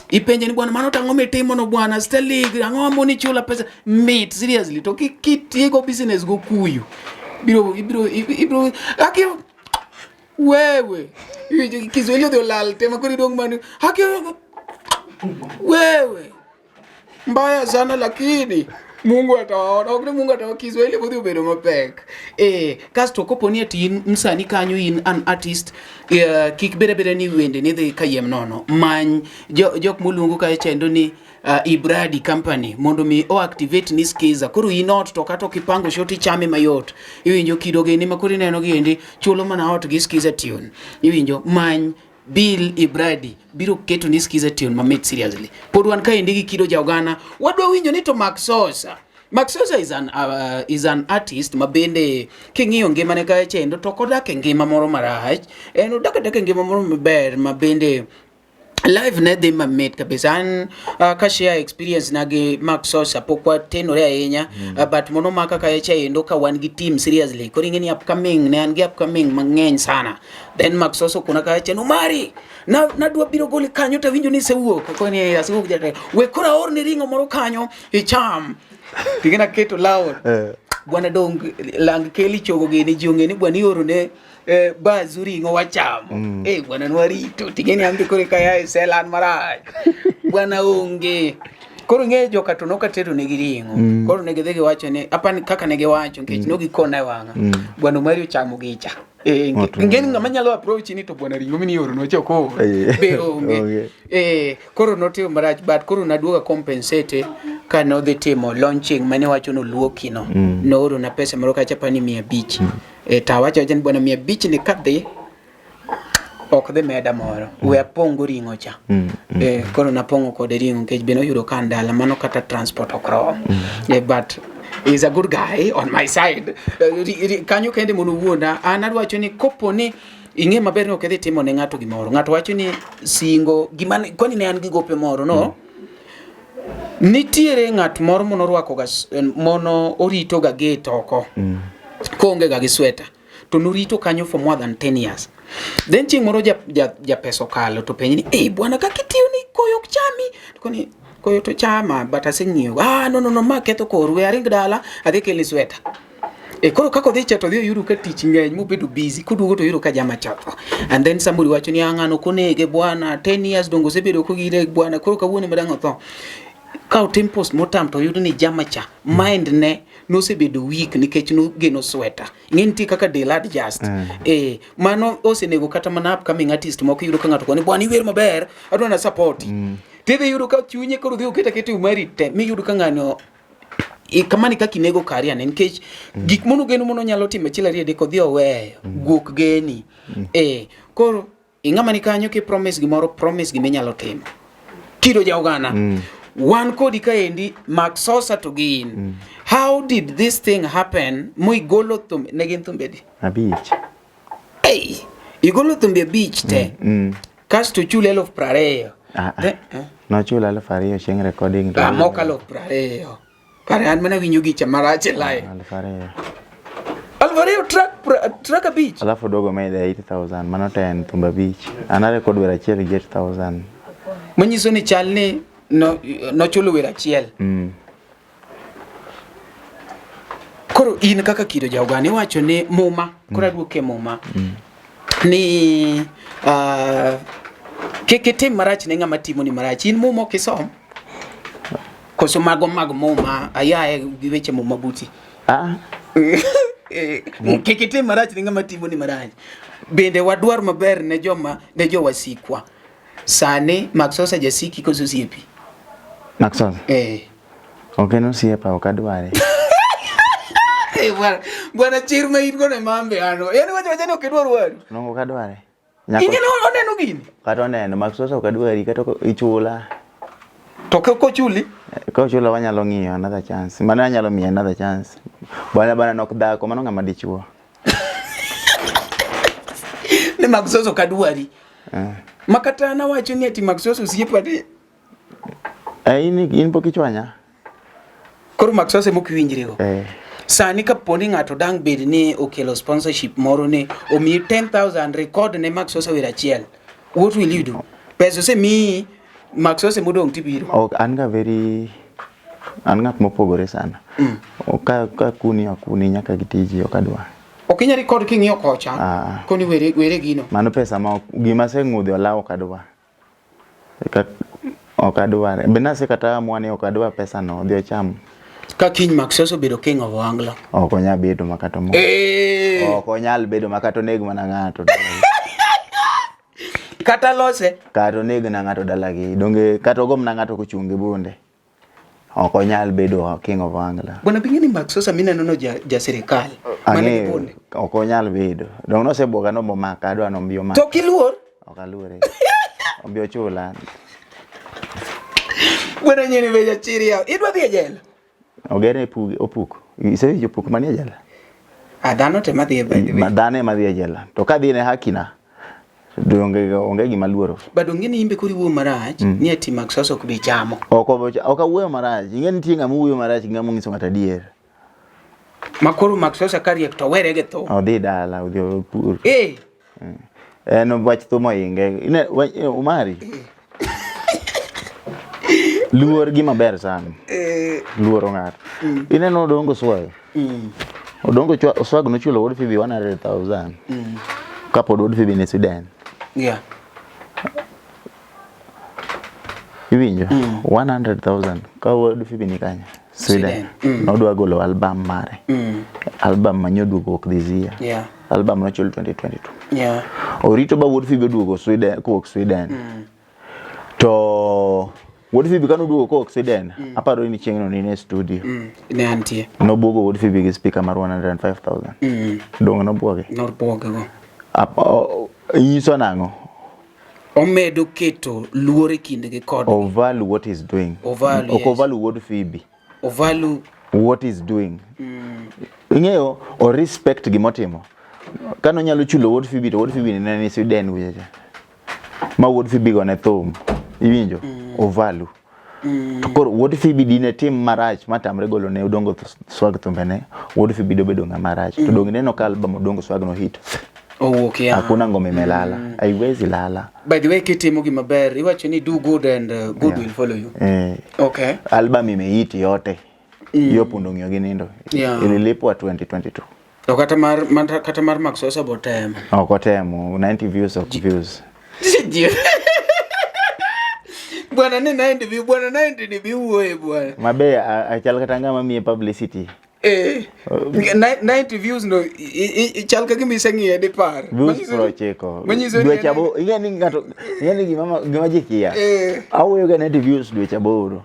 Ipenje ni bwana, mano tang'o mitimo no bwana, Star League, ang'o moni chula pesa? Mit, seriously, to kitieko business go kuyu. Ibiro, ibiro, ibiro, aki, wewe. Iwinjo, Kiswahili odhi olal te, ma koro idong' mani, aki, wewe. Mbaya sana lakini. Mungu atawaona, ok ni Mungu atawa Kiswahili bodhi obedo mapek. Eh, kasto kopo ni ati in msani kanyo in an artist, eh, kik bed abeda ni wende ni dhi kayiem nono. Many jo, jok moluongo kae chendo ni Ibradi company mondo mi o activate ni skiza. Koro in ot to kata ok ipango show tichame mayot. Iwinjo kido gini ma koro ineno giendi chulo mana ot gi skiza tune. Iwinjo many Bill Ibradi biro keto ni skiza tune mamit seriously. Pod wan kaendi gi kido ja ogana wadwa winjo ni to Max Sosa. Max Sosa is an artist ma bende king'iyo ngimane kae chendo to ok odak e ngima moro marach. En odak adaka e ngima moro maber ma bende live ne dhi mamit kabisa. An ka share experience na gi Max Sosa pok watenore ahinya but mono maka kae chendo ka wan gi team seriously. Koro ing'e ni upcoming ne an gi upcoming mang'eny sana. Then Max Sosa kuna kae chendo mari na nadwa biro goli kanyo to awinjo ni isewuok. Koni eh, asewuok jatelo. We koro aorni ring'o moro kanyo icham. Ting'e keto loud. Bwana dong lang keli chogo gini ji ong'e ni bwana ioro ne eh, bazu ring'o wachamo. Eh, bwana nwarito ting'e ni an be koro eka e sel an marach. Bwana onge. Koro ing'e joka to nokatedo negi ring'o. Koro ne gidhi giwacho ni apani kaka ne giwacho nikech nogikona e wang'a. Bwana Omari ochamo gicha. Eh, ing'e ni ng'ama nyalo approach ni to bwana ring'o minioro cha ok oor. Be onge. Onge. Eh, koro notimo marach but koro naduoga compensate ka nodhi timo launching mane wacho noluoki no. Nooro na pesa moro kacha pani 500. Eh, to awacho awacha ni bwana 500 ni kadhi ok dhi meda moro. We apong'go ring'o cha. Eh, koro napong'o kode ring'o nikech be noyudo ka an dala mano kata transport ok rom. Eh, but he's a good guy on my side. Eh, kanyo kende mondo owuonda an adwacho ni kopo ni ing'e maber ni ok idhi timo ne ng'ato gimoro. Ng'ato wacho ni singo gima kwani ne an gi gope moro no. Nitiere ng'at moro monorwako ga mono orito ga gate oko. Koonge ga gi sweta. To norito kanyo for more than 10 years. Then chieng' moro ja pesa okalo to penje ni, "Eh bwana kaka itiyo ni koyo ok chami." To koni koyo to chama but aseng'iyo. Ah no no no ma ketho kor we aring dala adhi kelni sweta. E koro kaka odhi cha to odhi oyudo ka tich ng'eny mobedo busy koduogo to oyudo ka jama cha otho. And then somebody wacho ni ah ng'ano ok onege bwana 10 years dongo osebedo kogire bwana koro kawuono ema dang' otho. Ka otim postmortem to oyud ni jama cha mind ne nosebedo weak nikech nogeno sweta. Ing'e nitie kaka del adjust. Eh, mano osenego kata mana upcoming artist moko iyudo ka ng'ato koni bwana iwer maber adwa na support. Tidhi yudo ka chunye koro dhi oketa keta umari te miyudo ka ng'ano kamani kaka inego career ne nikech gik mono geno mono nyalo timo achiel ariyo adek odhi oweyo guok geni. Eh, koro ing'ama ni kanyo ki promise gimoro promise gima inyalo timo. Kido ja ogana. Wan kodi kaendi Max Sosa to gi in. How did this thing happen? Muigolo thumbe ne gin thumbe adi? 5. Hey, igolo thumbe 5 te. Kasto chule 20,000. Ah, ah. Then, eh? Nochula 2,000 chieng' recording to. Ah, mok 20,000. Kare an mana winjo gicha marach e line. 2,000. 2,000 track 5. Alafu dogo mede 8000 mano to en thumbe 5. An arekod wer achiel gi 8000. Manyiso ni chal ni no nochulo wer achiel. Koro in kaka kido ja oganda iwacho ni muma, koro aduoke muma. Ni kik itim marach ne ng'ama timoni marach. In muma ok isom? Koso mago mag muma ayaye gi weche muma buti. Ah, Eh, Kik itim marach ne ng'ama timoni marach. Bende wadwar maber ne joma ne jowasikwa. Sani Max Sosa jasiki koso osiepi? Max Sosa. Eh. Ok en osiepa, ok adware. Eh, bwana, bwana chir ma in go ne mambe ano. Yaani wacho wacho ni ok idwar waru. Nongo ok adware. Ing'e ni oneno gini. Kata oneno Max Sosa ok adwari kata ok ichula. To kochuli? Ka ochula wanyalo ng'iyo another chance. Mano anyalo miye another chance. Bwana bwana nok dhako, mano ng'ama dichuo. Ni Max Sosa ok adwari. Eh. Makata an awacho ni ati Max Sosa osiepa ni Eh, in pok ichwanya? Koro Max Sosa ema ok iwinjrigo. Eh. Sani kapo ni ng'ato dang' bed ni okelo sponsorship moro ni omiyi 10,000 record ne Max Sosa wer achiel. What will you do? Pesa osemiyi Max Sosa modong' tibiro. Ok, an ga very an ng'at mopogore sana. Ka kuni akuni nyaka gi tiji ok adwa. Ok inyal record king'iyo kocha. Ah. Koni were were gino. Mano pesa ma gima aseng'udho olaw ok adwa. Ka ok adware. Be nase kata amua ni ok adwa pesa no odhi ocham. Ka kiny Maxwell obedo king of Ohangla. Ok onyal bedo makata mo. Eh. Ok onyal bedo makata oneg mana ng'ato. Kata lose. Kata oneg na ng'ato dalagi. Donge kata ogom na ng'ato kochung' gi bunde. Ok onyal bedo king of Ohangla. Bwana bing'e ni Maxwell mineno no ja, ja sirikal. Mane gi bunde. Ok onyal bedo. Donge nosebwoga nomomaka adwa nombi omaka. To kiluor. Ok aluore. Obi ochula. Bwana nyeni be jachiri yawa. Idwa dhi e jela? Ogere pugi opuk. Isewinjo opuk manie jela? Ah, dhano te madhi e by the way. Ma dhano ema dhi e jela. To ka dhi ne hakina, to onge onge gima luoro. But ong'e ni imbe koro iwuoyo marach ni ati Maxwell ok bi chamo. Ok ok awuoyo marach. Ing'e nitie ng'ama wuoyo marach gi ng'ama onyiso ng'ato adier. Ma koro Maxwell ka riek to were gi thum. Odhi dala, odhi opur. Eh, En wach thum ohinge. Ine, Omari. Luor gima ber sana. Luoro ng'ato. Ineno Odongo Swag. Odongo Swag nochulo Wuod Phoebe 100,000. Kapod Wuod Phoebe ni Sweden. Yeah. Iwinjo? 100,000 ka Wuod Phoebe ni kanye? Sweden. Nodwa golo album mare. Album ma nyoduogo wuok this year. Yeah. Album nochul 2022. Yeah. Orito ba Wuod Phoebe oduogo Sweden kowuok Sweden. To Wuod Phoebe kane oduogo kowuok Sweden, aparo ni chieng'no ne e studio. Ne antie. Nobuogo Wuod Phoebe gi speaker mar 105,000. Donge nobuoge? Nobuoge go. Nyiso nang'o? Omedo keto luor e kindgi kod Ovalue what he's doing. Ovalue, Ok yes. ovalue Wuod Phoebe. Ovalue what he's doing. Ing'eyo, o respect gimotimo. Kane onyalo chulo Wuod Phoebe to Wuod Phoebe ne ni Sweden kucha cha. Ma Wuod Phoebe gone thum. Iwinjo? Ovalue. To koro Wuod Phoebe dine tim marach matamre golo ne Odongo Swag thumbene, Wuod Phoebe dobedo ng'ama rach. To donge ineno ka album Odongo Swag no hit. Owuok ya. Hakuna ngoma imelala. Haiwezi lala. By the way, kitimo gima ber, iwacho ni do good and good will follow you. Okay. Album imehit yote. Hiyo pundo ng'iyo gi nindo. Yeah. Ililipwa 2022. To kata mar, kata mar Max Sosa botemo. Ok otemo, 90 views ok views. Bwana ni 90 views, bwana 90 ni biwuoye bwana. Mabe achal kata ng'ama miye publicity. 90 views no chal ka gima iseng'iye dipar. Views 90. Dweche aboro, ing'e ni ng'ato, ing'e ni gima ji kia. Awuoyo ga 90 views dweche aboro.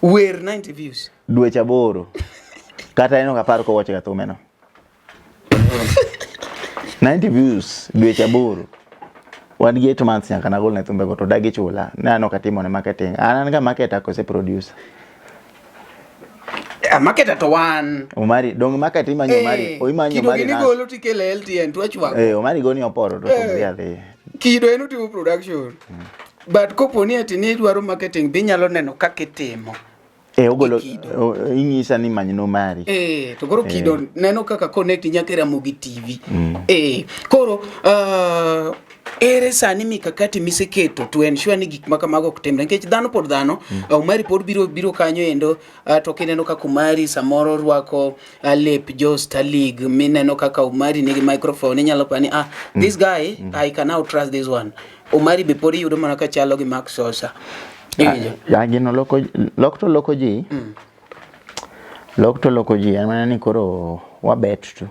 Wer 90 views. Dweche aboro. Kata en ok apar kowacho ga thumeno. 90 views dweche aboro. Wan gi 8 months nyaka nagol ne thumbego to dagi chula. Ne an ok atimo ne marketing. An ga marketer kose producer. Marketer to wan. Omari, dong market imanyo Omari. Imanyo Omari. Kido gini golo tikele LTN to achwako. Omari goni oporo to dhi adhi. Kido en otimo production. But kopo ni ati ni idwaro marketing binyalo neno kaka itimo. Ogolo inyisa ni manyno Omari. To koro Kido neno kaka connect nyaka e Ramogi TV. Koro ere sani mikakati miseketo to ensure ni gik makamago ok timre nikech dhano pod dhano. Omari pod biro kanyo endo to kineno kaka Omari samoro rwako lep jo Star League mineno kaka Omari nigi microphone inyalo paro ni this guy I can now trust this one. Omari be pod iyudo mana ka chalo gi Max Sosa. Ya gino loko lok to loko ji. Lok to loko ji en mana ni koro wabet to.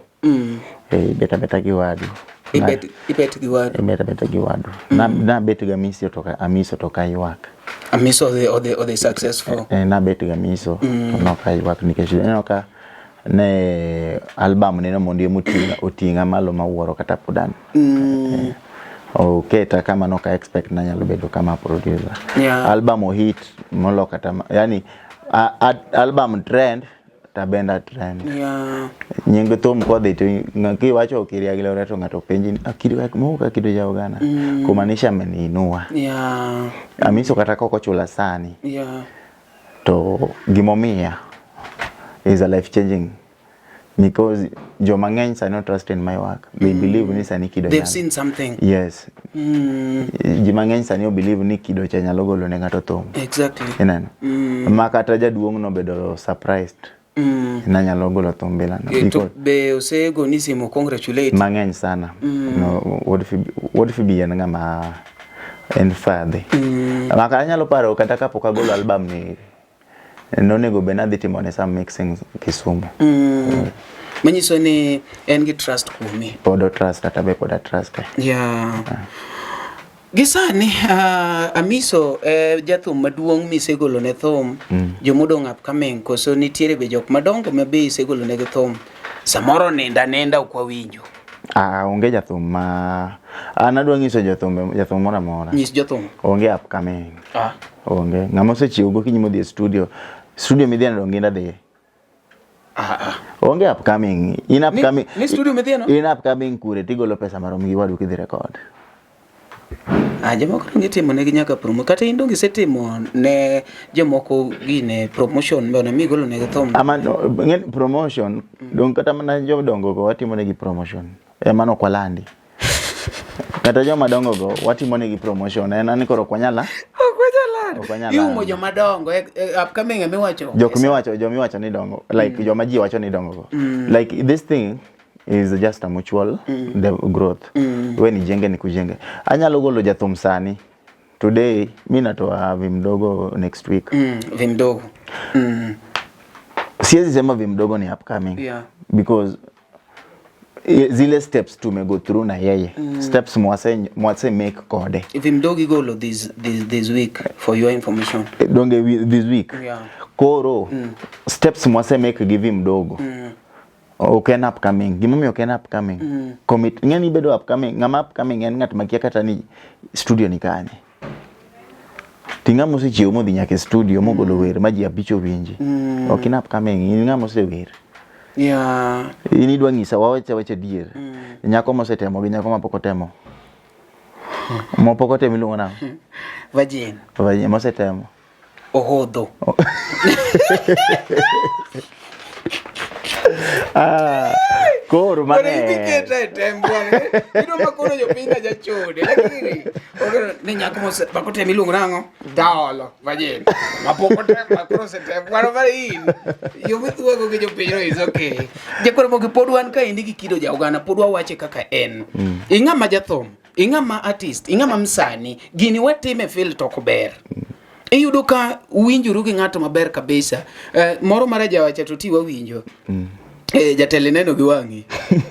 Ibet abeta gi wadu. Ibet gi wadu. Ibet abeta gi wadu. Na bet ga Amiso to ka Amiso to ka ywak. Amiso odhi successful. Na bet ga Amiso to no ka ywak nikech ineno ka ne album ne no mondi oting'a malo mawuoro kata pod an. Oketa kama no ka expect na nyalo bedo kama producer. Album ohit molo kata yani album trend tabenda trend. Nying thum kodhi to kiwacho Okiria gi Laura to ng'ato penji ni Kido mowuok Kido ja Uganda. Kumaanisha ameniinua. Amiso kata kok ochula sani. To gimomiya is a life changing because joma ng'eny sani not trust in my work. They believe ni sani Kido They've seen something. Yes. Ji mang'eny sani o believe ni Kido cha nyalo golo ne ng'ato thum. Exactly. Ineno? Ma kata jaduong' nobedo surprised. Nanyalo golo thum bila no. To be osego ni simu congratulate. Mang'eny sana. No, Wuod Phoebe en ng'ama en fadhi. Maka anyalo paro kata kapok agolo album ni Nonego bed nadhi timone some mixing Kisumu. Manyiso ni en gi trust kuomi. Pod o trust kata be pod a trust. Yeah. Gi sani Amiso jathum maduong' misegolo ne thum jomodong' upcoming koso nitiere be jok madongo ma be isegolo negi thum samoro ninda ninda ok wawinjo. Ah, onge jathum ma an adwa nyiso jathum jathum moro amora. Nyis jothum. Onge upcoming. Ah. Onge. Ng'ama osechiewo gokinyi modhi e studio. Studio midhiye no donge adhiye. Ah, ah. Onge upcoming. In upcoming. Ni studio midhiye no? In upcoming kure tigolo pesa marom gi wadu kidhi record. Ah, jomoko donge itimo negi nyaka promo kata in donge isetimo ne jomoko gine promotion bana migolo negi thum. Ama no, ng'en promotion dong kata mana jodongo go watimo negi promotion. Ema no kwalandi. Kata joma dongo go watimo negi promotion en ani koro ok wanyal Ok Ok wanyal Iumo lando. joma dongo upcoming emiwacho. Jok miwacho jomiwacho ni dongo like joma ji wacho ni dongo go. Like this thing is just a mutual the growth. We nijenge nikujenge. Anyalo golo jathum sani today mi natoa Vimdogo next week. Vimdogo. Siwezi sema Vimdogo ni upcoming. Yeah. Because zile steps tume go through na yeye steps mwase make kode Vimdogo igolo this week for your information. Donge this week. Yeah. Koro steps mwase make gi Vimdogo. Ok en upcoming. Gimomiyo ok en upcoming. Commit ng'eni bedo upcoming. Ng'ama upcoming en ng'at makia kata ni studio ni kanye. Ti ng'ama osechiewo modhi nyaka e studio mogolo wer ma ji abich owinji. Ok in upcoming, in ng'ama osewer. Yeah. In idwa nyisa wawache wache adier. Nyako mosetemo gi nyako mapok otemo. Mopok otemo iluongo nang'o? Virgin. Virgin mosetemo. Ohodho. Ah, koro Koro mane. idhi keta e tem bwana. Ino ma koro jopiny na jachode. Lakini okero ni nyako mose pok otemo iluongo nang'o? Daolo virgin. Mapok otemo ma koro osetemo. Bwana mar in. Yo mithuogo gi jopiny no is okay. Jakoro mogi pod wan kaendi gi kido ja oganda pod wawache kaka en. Ing'ama jathum, ing'ama artist, ing'ama msani, gini watime fil to ok ber. Iyudo ka uwinjoru gi ng'ato maber kabisa. Moro mar ajawacha to ti wawinjo. Jatelo ineno gi wang'i.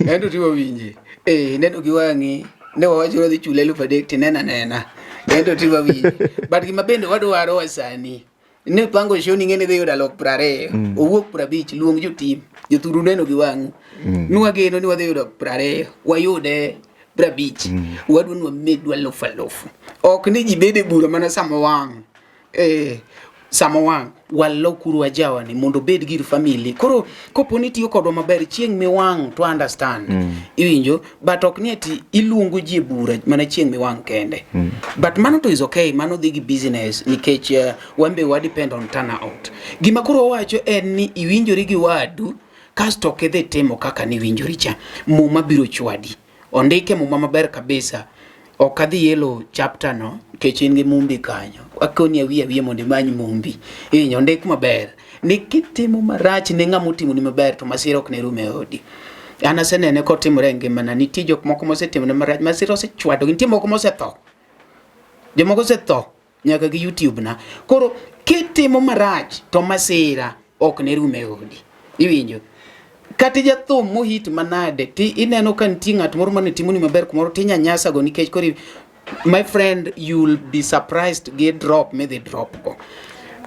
En to ti wawinje. Ineno gi wang'i. Ne wawacho ni dhi chule 3000 tinena nena. En to ti wawinje. But gima bende wadwaro wasani. Ne pango show ni ng'ene dhi yudo 20,000. Owuok 50 luong jotim. Jothuru neno gi wang'u. Nwageno ni wadhi yudo 20, wayude 50. Wadwa ni wamedwa 1,000. Ok ni ji bede bura mana sama wang'. Sama wang' walokuru ajawani mondo obed gir family. Koro kopo ni tiyo kodwa maber chieng' miwang' to understand. Iwinjo but ok ni ati iluongo ji e bura mana chieng' miwang' kende. But mano to is okay, mano dhi gi business nikech wan be wa depend on turnout. Gima koro wawacho en ni iwinjori gi wadu kasto ok idhi timo kaka niwinjori cha. Muma biro chwadi. Ondike muma maber kabisa. Ok adhi yelo chapter no nikech in gi mumbi kanyo. Akoni awiye awiye mondo imany mumbi. Iwinjo ondik maber. Ni kitimo marach ne ng'ama otimoni maber to masira ok ne rum e odi. An asenene kotimore e ngimana. Nitie jok moko mosetimone marach, masira osechwadogi, nitie moko mosetho. Jomoko osetho nyaka gi YouTube na. Koro kitimo marach to masira ok ne rum e odi. Iwinjo? Kata jathum mohit manade ti ineno ka nitie ng'at moro mane timoni maber kumoro tinyanyasa go nikech koro my friend you'll be surprised gi drop midhi drop go.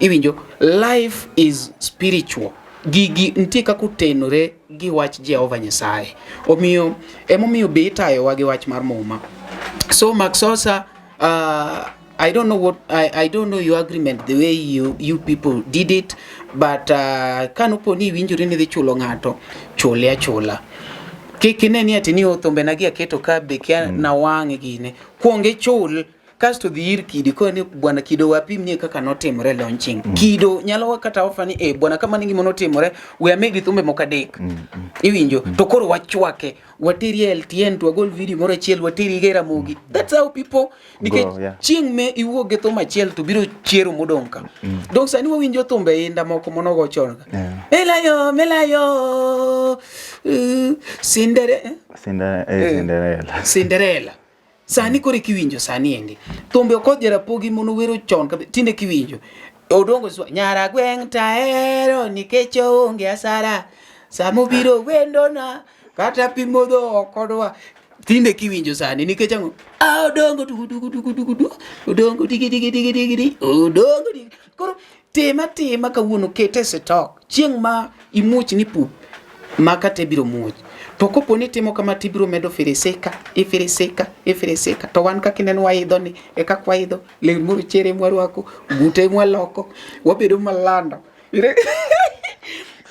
Iwinjo? Life is spiritual. Gigi nitie kaka otenore gi wach Jehova Nyasaye. Omiyo emomiyo be itayowa gi wach mar Muma. So Maxosa I don't know what I don't know your agreement the way you people did it but kanopo ni iwinjori ni dhi chulo ng'ato chule achula. Kik ine ni ati ni thumbe na gi aketo ka be kia na wang' gine. Kuong ichul kasto dhi ir Kido koni bwana Kido wapimnie kaka notimore launching. Kido nyalo kata offer ni bwana kama ni gima notimore we amedi thumbe moko adek. Iwinjo to koro wachwake wateri e LTN to wagol video moro achiel wateri gi Ramogi. That's how people nikech Go, yeah. chieng' me iwuok gi thum achiel to biro chiero modong' ka. Dong sani wawinjo thumbe inda moko monogo chon ka. Yeah. Melayo melayo Cinderella. Cinderella. Sani koro kiwinjo sani endi. Thumbe Okoth Jarapogi monowero chon kabisa tinde kiwinjo. Odongo swa nyara gweng' tahero nikech oonge asara. Samobiro wendona kata pi modho ok odwa. Tinde kiwinjo sani nikech ang'o? Ah, odongo dugu dugu dugu dugu dugu. Odongo digi digi digi digi digi. Odongo digi. Koro tema tema kawuono kete e stock. Chieng' ma imuoch ni pup ma kata ibiro muoch. To kopo ni itimo kama to ibiro medo firisika, ifirisika, ifirisika. To wan kaka ineno waidho ni e kaka waidho lewni morochere mwarwako, gute mwaloko, wabedo malando.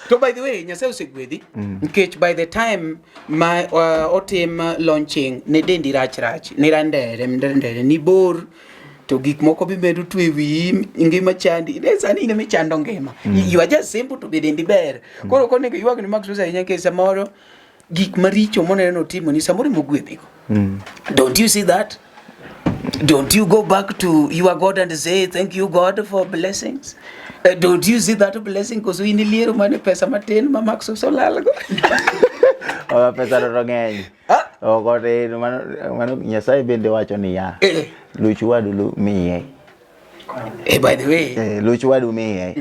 To by the way, Nyasaye osegwedhi nikech by the time ma otim launching ne dendi rach rach, ni randere, randere, ni bor to gik moko bimedo twe wiyi ngima chandi ne sani in ema ichando ngima you are just simple to be dendi ber koro ok onego iywag ni Max Rosa ahinya nikech samoro gik maricho moneno notimoni samoro ema ogwedhigo don't you see that don't you go back to your God and say thank you God for blessings don't you see that blessing koso in iliero mane pesa matin ma Max Rosa olalgo Oh, pesa to ng'eny. Ok otin, mano mano Nyasaye bende wacho niya, luch wadu miye. By the way, Luch wadu miye.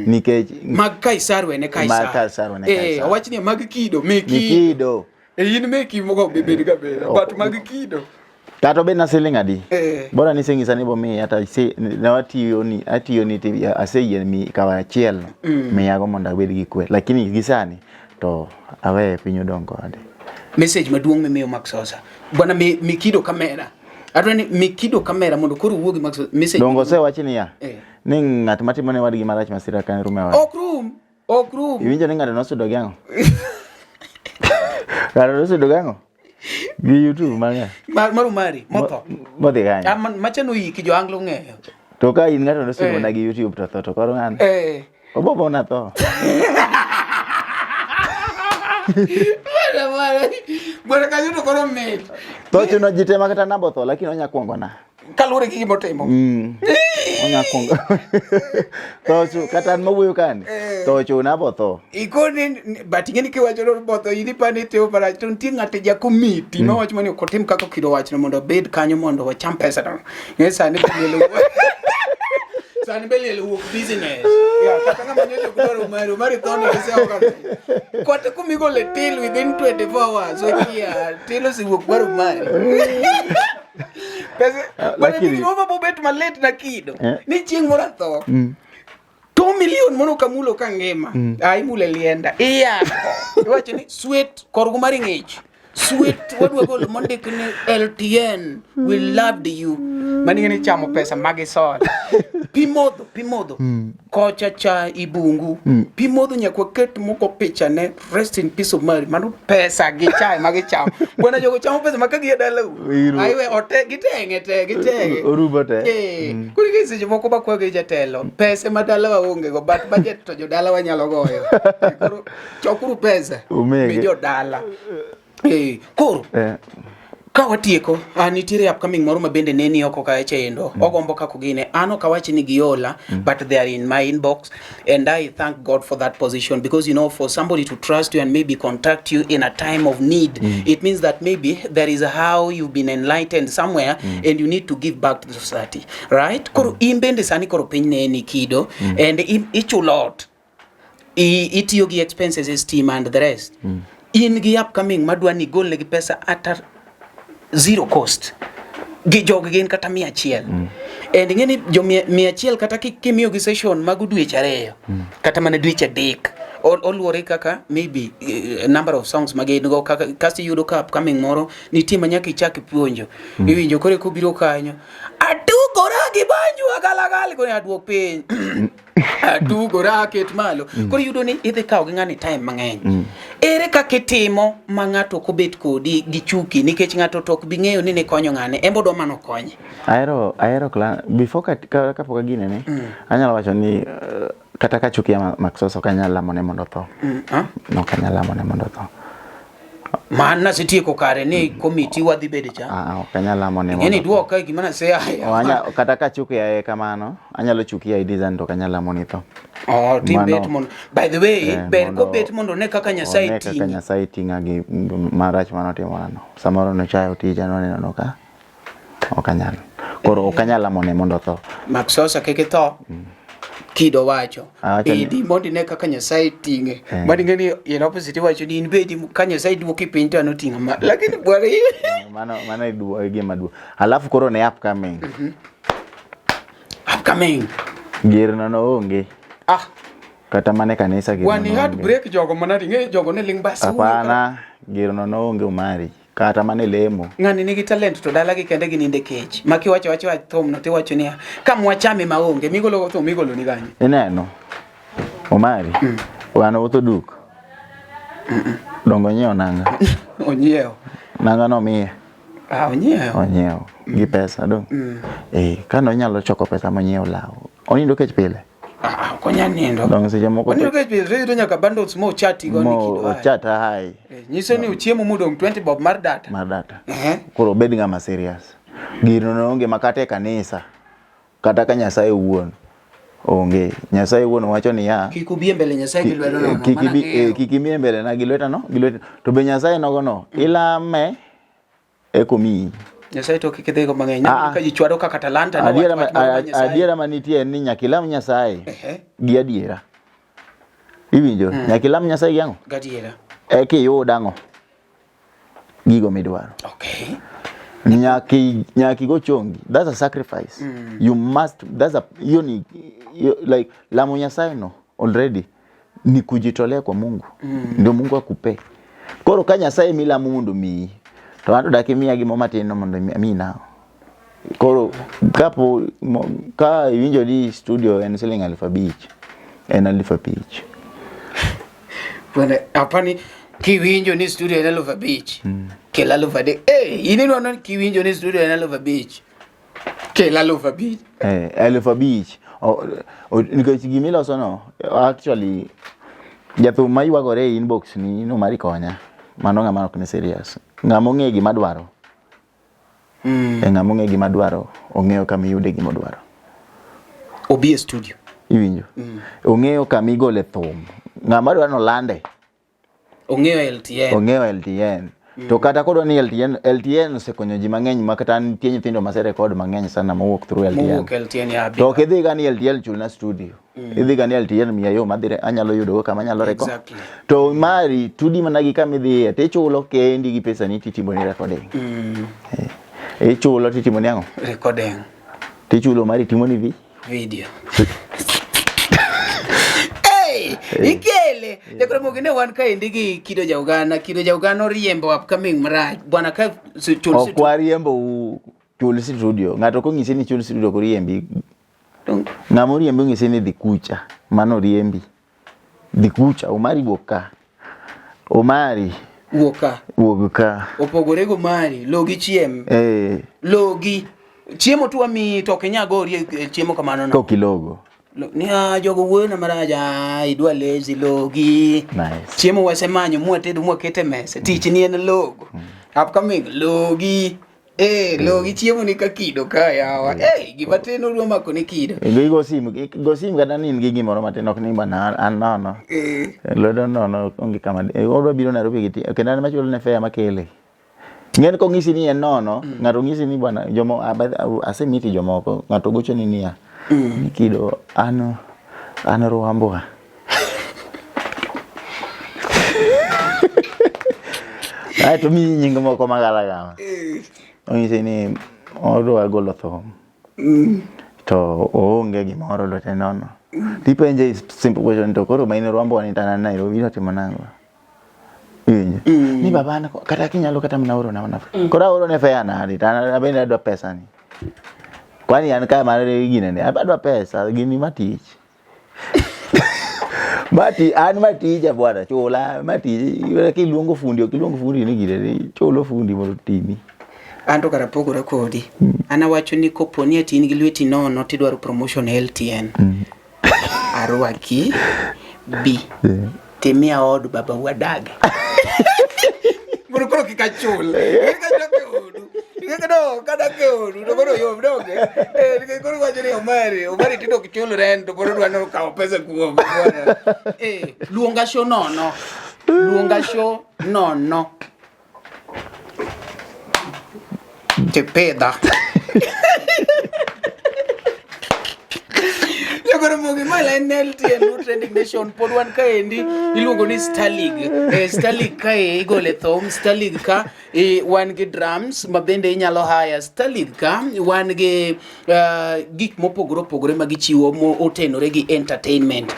Nikech mag Kaisar wene Kaisar. Mag Kaisar wene Kaisar. Owach ni mag kido meki. Mikido. In meki moko be bed ga beda, but mag kido. Kata obed na siling adi. Bora ni iseng'isa ni bomiya to ne watiyo ni atiyo ni ti aseyie mi kawo achiel miyago mondo abed gi kwe. Lakini gi sani to aweye piny odong' kode. Message maduong' mimiyo Max Sosa. Bwana mi, Mikido kamera. Adwa ni Mikido kamera mondo koro wuo gi Max Sosa. Message. Dongo osewachi niya ni ng'at matimo ne wadgi marach masira ka rum e ode. Ok rum. Ok rum. Iwinjo ni ng'ato nosudo gi ang'o? Ng'ato nosudo gi ang'o? Gi YouTube mang'eny. Mar Umari, motho. Modhi kanye? Ah, macha noyiki jo Anglo ng'eyo. To ka in ng'ato nosudo mana gi YouTube to tho to koro ng'ano? Obo bona tho. Bwana bwana. Bwana kanyo to koro mit. Tho chuno ji te makata namba otho lakini onya kuongo na. Kaluwore gi gima otimo. Onya kuongo. Tho chu kata an mawuoyo kani. Tho chuna bo tho. Ikoni but ing'e ni kiwacho ni botho in ipani itimo marach to nitie ng'ato ja komiti ma wacho ni ok otim kaka Okido owachno mondo obed kanyo mondo wacham pesa no. Ng'e sani be liel owuok. Sani be liel owuok business. Yeah, kata ng'ama nyocha ok dwar Omari, Omari tho ni gisewa ka. Kwata kumigole till within 24 hours, okia, till osewuok mar Omari. Pesa, bwana lakini- gimoro mabobet malit na kido. Ni chieng' moro atho. 2 million mono kamulo ka ngima. Ah, imule lienda. Iyako. Iwacho ni sweet korgo mar ng'ich. Sweet wadwa golo mondik ni LTN we loved you. Mani ng'eni chamo pesa magi soda. Pi modho, pi modho. Kocha cha ibungu. Pi modho nyaka waket moko picha ne rest in peace of Mary. Mano pesa gi chai magi chamo. Bwana jogo chamo pesa ma ka gi e dalau. Aiwe ote giteng'e te giteng'e. Orumo te. Koro ing'e seche moko bakwayo gi jatelo, pese ma dalawa onge go, but budget to jodalawa nyalo goyo. Koro chokuru pesa Umege. mi jodala. Koro ka watieko, nitiere upcoming moro ma bende ne ni oko kacha endo. Ogombo kako gine. An ok awach ni giola, but they are in my inbox and I thank God for that position because you know for somebody to trust you and maybe contact you in a time of need, it means that maybe there is how you've been enlightened somewhere and you need to give back to the society, right? Koro in bende sani koro piny ne ni kido and ichulo ot. Itiyo gi expenses e stima and the rest. In gi upcoming madwa ni igol negi pesa at a zero cost. Gi jog gin kata 100. And ing'e ni jo 100 kata kimiyogi session mago dweche 2 kata mana dweche 3 oluwore kaka maybe number of songs ma gin go kaka kasto iyudo ka upcoming moro nitie ma nyaka ichak ipuonjo. Iwinjo koro kobiro kanyo atugora gi banju agalagal koro aduok piny. Atugora aket malo. Koro iyudo ni idhi kawo gi ng'ani time mang'eny. Ere kaka itimo ma ng'ato ok obet kodi gi chuki nikech ng'ato to ok bi ng'eyo ni nikonyo ng'ane, en be odwa mana okonye. Ahero clan before kapok agine ni anyalo wacho ni kata ka chuki ya Max Sosa ok anyal lamone mondo otho. Ok anyal lamone mondo otho. Man nasetieko kare ni komiti wadhi bede cha. Ok anyal lamone Ing'e ni mondo duok kae gima naseaye. Kata ka chuki yaye kamano, anyalo chuki yaye design to ok anyal lamoni tho. Oh, tim bet mondo. By the way, ber kobet mondo ne kaka Nyasaye one kaka ting'i. Nyasaye ting'a gi marach manotimorano. Samoro nochayo tija noneno no ka ok anyal. Koro ok anyal lamone mondo otho. Max Sosa kik itho. Kido wacho. Awacho ni- Bedi mondo ine kaka Nyasaye ting'e. Eh. Mano ing'e ni in opposite iwacho ni in bedi ka Nyasaye duoki piny to an oting'a malo. Lakini bwana Mano mano e duo- e gima duong'. Alafu koro ne upcoming. Upcoming. Gir no onge. Ah. Kata mana e kanisa gir Wani no heart onge. break jogo manade ing'e jogo ne ling bas. Hapana, gir no onge Omari. Kata mana e lemo. Ng'ani nigi talent to dalagi kende gininde kech. Ma kiwacho wacho wach thum no tiwacho niya, kamwachame maonge migolo go thum igolo ni kanye? Ineno? Omari. Wan wuotho duk. Dongo onyiewo nanga. Onyiewo. Nanga nomiye. Ah, onyiewo. Onyiewo gi pesa dong. Eh, kane onyalo choko pesa monyiewo law. Onindo kech pile. Ah, ok onyal nindo. Dongo seche moko Onindo kech pile to iyudo nyaka bundles mo chati go ni mo kido. ae. ochat hai Eh, Nyiso ni ochiemo modong' 20 bob mar data. mar data. Ehe. Koro obed ng'ama serious. Gino no onge makata e kanisa. Kata ka Nyasaye wuon onge. Nyasaye wuon wacho niya, Kik ubi e mbele Nyasaye gi lwedo nono. kik mana ibi ng'eyo. eh, kik imi e mbele na gi lweta no, gi lweta. To be Nyasaye nogo no, ilame eko miyi. Nyasaye to kik idhigo mang'eny. Ah, ah. Ka ji chwado kaka talanta no Adiera wach ma, wach moro mar Nyasaye. adiera manitie en ni nyaka ilam Nyasaye Ehe. gi adiera. Iwinjo? Nyaka ilam Nyasaye gi ang'o? Gadiera. Eka iyud ang'o? Gigo midwaro. Okay. Nyaka nyaka igo chongi. That's a sacrifice. You must that's a hiyo ni hiyo- like lamo Nyasaye no already ni kujitolea kwa Mungu. Ndio Mungu akupe. Koro ka Nyasaye milamo mondo miyi to an to dak imiya gimo matin no mondo amiyi nang'o? Koro kapo mo- ka iwinjo ni studio en siling 5,000 en 5,000. Bwana hapani kiwinjo ni studio en 5,000. Kel 3,000. Eh, in inwano ni kiwinjo ni studio en 5,000. Kel 5,000. Eh, 5,000. Nikech gimiloso no, actually jathum maywagore e inbox ni no mari konya. Mano ng'ama ok ni serious. Ng'ama ong'e gima dwaro. E ng'ama ong'e gima dwaro, ong'eyo kama iyude gima odwaro. Obi e studio. Iwinjo? Ong'eyo kama igole thum. Ng'ama dwaro nolande. Ong'eyo LTN. Ong'eyo LTN. To kata kodwa ni LTN, LTN osekonyo ji mang'eny ma kata nitie nyithindo ma record mang'eny sana mowuok through LTN. Mowuok LTN ya To ok idhi ga ni LTN chulna studio. Idhi ga ni LTN miya yo madhi anyalo yudo go kama anyalo record. Exactly. To mari tudi mana gi kama idhiye tichulo kendi gi pesa ni titimo ni recording. Eh, Ichulo titimo ni ang'o? Recording. Tichulo mari timo ni vi. Video. Hey, ikele. Jakoro mogine wan kaendi gi Kido ja Uganda. Kido ja Uganda oriembo upcoming marach. Bwana ka chul Ok wariembo u chul studio. Ng'ato kong'isi ni chul studio ok oriembi. Ng'ama oriembi ong'isi ni dhi kucha. Mano oriembi. Dhi kucha, Omari wuok ka. Omari wuok ka. wuog ka. Opogore go mari, logi chiem. Eh, Logi. Chiemo tu wamiyi to ok inyal gori e chiemo kamano no. kok ilogo. Ni ah, jogo wuoyo na marach, ah, idwa lazy logi. Nice. Chiemo wasemanyo mwatedo mwakete mesa. Tich ni en logo. Upcoming logi. Eh, logi chiemo ni ka kido ka yawa. Eh, gima tin odwa mako ni kido. Go simu, go simu kata ni in gi gimoro matin ok ni bana an nono. Eh. Lwedo nono onge kama. Odwa biro Nairobi gi kendo an machulo ne fare makele. Ng'en kong'isi ni en nono, ng'ato ng'isi ni bwana jomo asemiti jomoko, ng'ato gochoni niya, ni kido an Rwambwa. Ae to miyi nying moko magalagala. Onyisi ni odwa golo thum. To oonge gimoro lwete nono. Tipenje simple question to koro ma in Rwambwa ni to an Nairobi idwa timo nang'o? Iwinjo? Ni baba an kata kinyalo kata mana oro na mana. Koro aoro ne fare nadi to an abende adwa pesa ni. Kwani an ka mar gine ni adwa pesa gini matich. Mati an matija bwana chula matij kiluongo fundi ok iluong fundi ni gine ni chulo fundi mondo otimi. An to kara pogora kodi. An awacho ni kopo ni ati in gi lweti nono tidwaro promotion e LTN. Arwaki bi. Timiya od baba wadage. Mondo koro kik achul. Kik adak e odu. Kik no, kadak e odu to koro yom donge. Eh, nikech koro iwacho ni Omari, Omari tinde ok chul rent to koro odwa ni okaw pesa kuom. Eh, luonga show nono. Luonga show nono. Tipidha. Nyakoro mogi mala en LTN Luo Trending Nation pod wan kaendi iluongo ni Star League. Eh, Star League kae igole thum, Star League ka eh, wan gi drums ma bende inyalo hire. Star League ka wan gi gik mopogore opogore ma gichiwo motenore gi entertainment.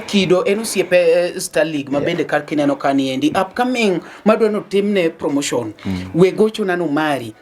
Kido en osiepe Star League ma bende kar kineno ka niendi upcoming madwa notimne promotion. We gochona no mari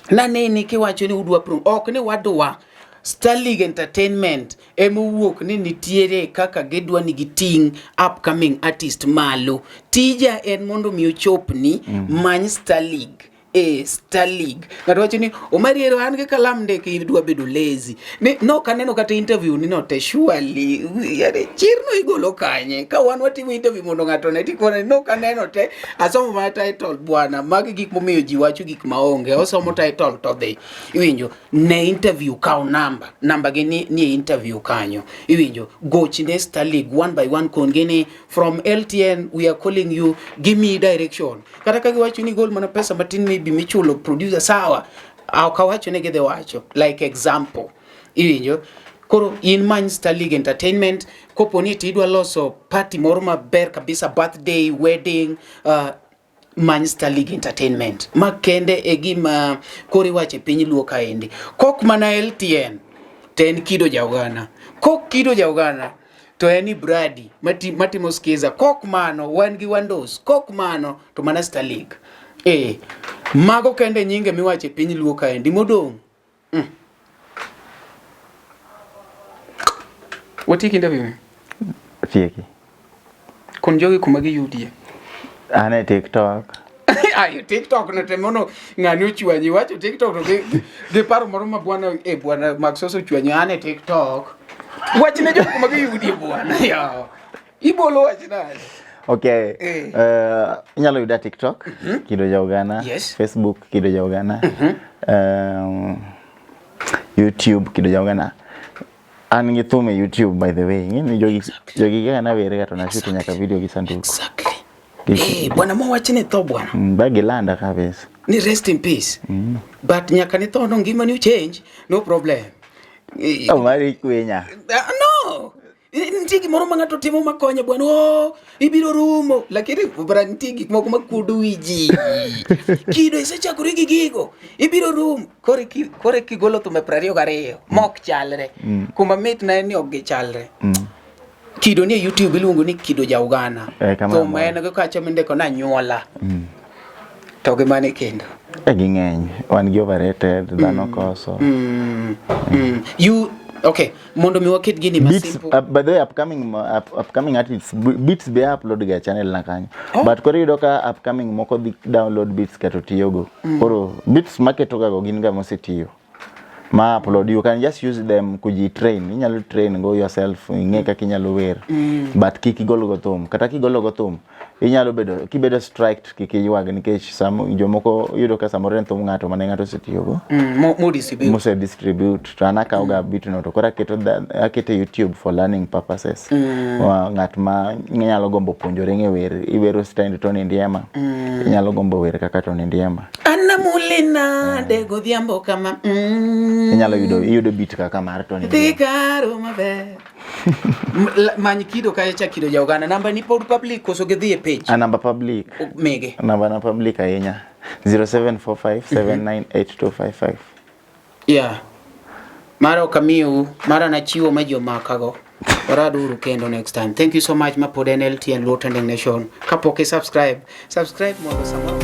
naneni kiwacho ni udwa prom ok ni wadwa Star League Entertainment emowuok ni nitiere kaka gidwa ni giting' upcoming artist malo. Tija en mondo mi ochopni many Star League. E Star League. Ng'ato wacho ni Omari ero an gi kalam ndiki idwa bedo lazy. Ni nok aneno kata interview ni no te surely yare chirno igolo kanye. Ka wan watimo interview mondo ng'ato one tikone nok aneno te asomo mana title bwana magi gik momiyo ji wacho gik maonge osomo title to dhi. Iwinjo ne interview kaw namba namba gi ni, ni e interview kanyo. Iwinjo goch ne Star League one by one kon gi ni from LTN we are calling you give me direction. Kata ka giwacho ni gol mana pesa matin maybe michulo producer sawa. Ok awacho ni gidhi wacho like example. Iwinjo koro in many Star League Entertainment kopo ni tidwa loso party moro maber kabisa birthday wedding many Star League Entertainment ma kende e gima koro iwacho e piny Luo kaendi kok mana LTN to en Kido Jaugana kok Kido Jaugana to en Ibradi matimo skiza kok mano wan gi Wandos kok mano to mana Star League mago kende nyinge miwacho e piny Luo kaendi modong' Watieki interview ni? Tieki. Kon jogi kuma giyudie. An e TikTok. Ayo TikTok no te mono ng'ani ochwanyi wacho TikTok to gi paro moro ma bwana e bwana Max Soso ochwanyi an e TikTok. Wachne jogi kuma giyudie bwana. Yawa. Ibolo wach nade? Okay. Inyalo yuda TikTok, Kido Jaugana. Yes. Facebook, Kido Jaugana. YouTube, Kido Jaugana. An gi thum e YouTube by the way. Ing'e ni jogi jogi kaka nawerega to nashuto nyaka video gi sanduku. Exactly. Bwana mo wach ni tho bwana. Ba gilanda kabisa. Ni rest in peace. But nyaka ni tho no ngima ni change, no problem. Oh, mari kwinya. No. Nitie gimoro ma ng'ato timo makonyo bwana, oh, ibiro rumo. Lakini bra nitie gik moko makuodo wi ji. Kido isechakori gi gigo, ibiro rumo. Kore kigolo thum e 22 mok chalre. Kuma mit na en ni ok gichalre. Kido ni e YouTube iluongo ni Kido Jaugana. Kamano. Thum en go kacha mindiko na anyuola. To gi mane kendo. Ging'eny. Wan gi overrated, dhano koso. You okay, mondo mi waket gini ma Beats, simple. By the way, upcoming artists beats be upload ga channel na kanyo. But koro iyudo ka upcoming moko dhi download beats kato tiyogo. Koro beats maketo ga go gin ga mosetiyo. Ma upload you can just use them kuji train. Inyalo train go yourself ing'e kaka inyalo wer. But kik igol go thum. Kata kigolo go thum inyalo bedo kibedo striked kik iywag nikech sam jomoko yudo ka samoro en thum ng'ato mane ng'ato osetiyogo. Mo distribute. Mose distribute to an akawo ga beat no to koro aketo e YouTube for learning purposes. Ng'at ma nyalo gombo puonjore ng'e wer iwero style Tony Ndiema. Inyalo gombo wer kaka Tony Ndiema. Anamuli nade godhiambo kama. Inyalo yudo iyudo beat kaka mar Tony Ndiema. Dhi karo maber. Many Kido kacha cha Kido Jaugana. Namba ni pod public koso gidhi e page? Namba public. Mege. Namba na public ahinya. 0745 798255. Yeah. Mara ok amiu, mara nachiwo ma ji omakago. Waraduru kendo next time. Thank you so much ma pod en LTN Luo Trending Nation. Kapok i subscribe, subscribe mondo samoro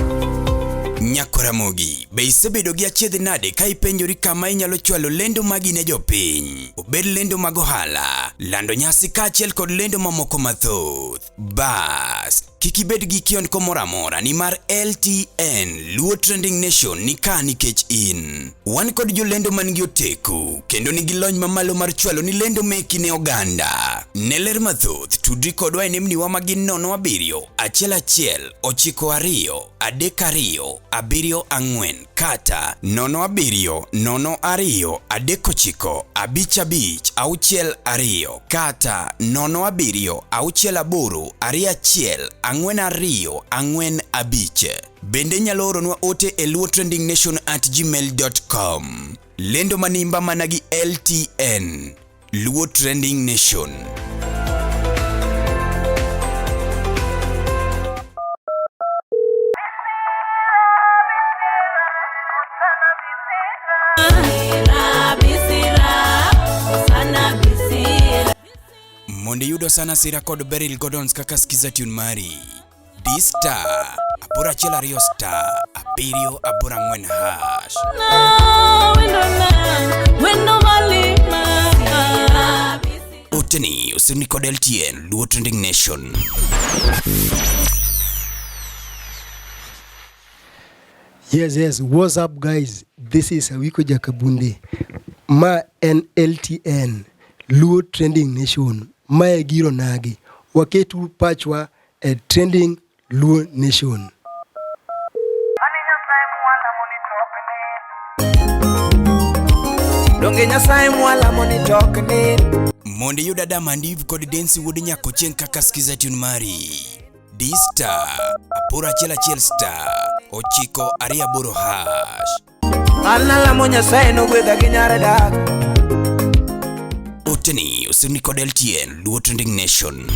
Nyakoramogi, be isebedo gi achiedh nade ka ipenjori kama inyalo chwalo lendo magi ne jopiny? Obed lendo mag ohala, lando nyasi kaachiel kod lendo mamoko mathoth. Bas, kik ibed gi kiondko moro amora nimar LTN Luo Trending Nation ni ka nikech in. Wan kod jolendo man gi oteku kendo nigi lony mamalo mar chwalo ni lendo meki ne oganda. Ne ler mathoth, tudri kodwa e nembniwa ma gin 07 11 92 32 74 kata 07 02 39 55 62 kata 07 68 21 42 45. Bende inyalo oronwa ote e luotrendingnation@gmail.com. Lendo manimba mana gi LTN. Luo Trending Nation. Mondo iyud Osana Sira kod Beryl Gordons kaka skiza tune mari. D star 812 star 784 hash. Oteni osirni kod LTN Luo Trending Nation. Yes, yes. What's up, guys? This is Awiko Jakabunde. Ma en LTN, Luo Trending Nation. Mae giro nagi. Waketu pachwa e Trending Luo Nation. Donge Nyasaye mwalamo ni tok ni Mondo iyud Adam and Eve kod Densi wuod Nyakochieng' kaka skiza tune mari. D star 811 star 928 hash. An alamo Nyasaye nogwedha gi nyar dak. Oteni osirni kod LTN Luo Trending Nation.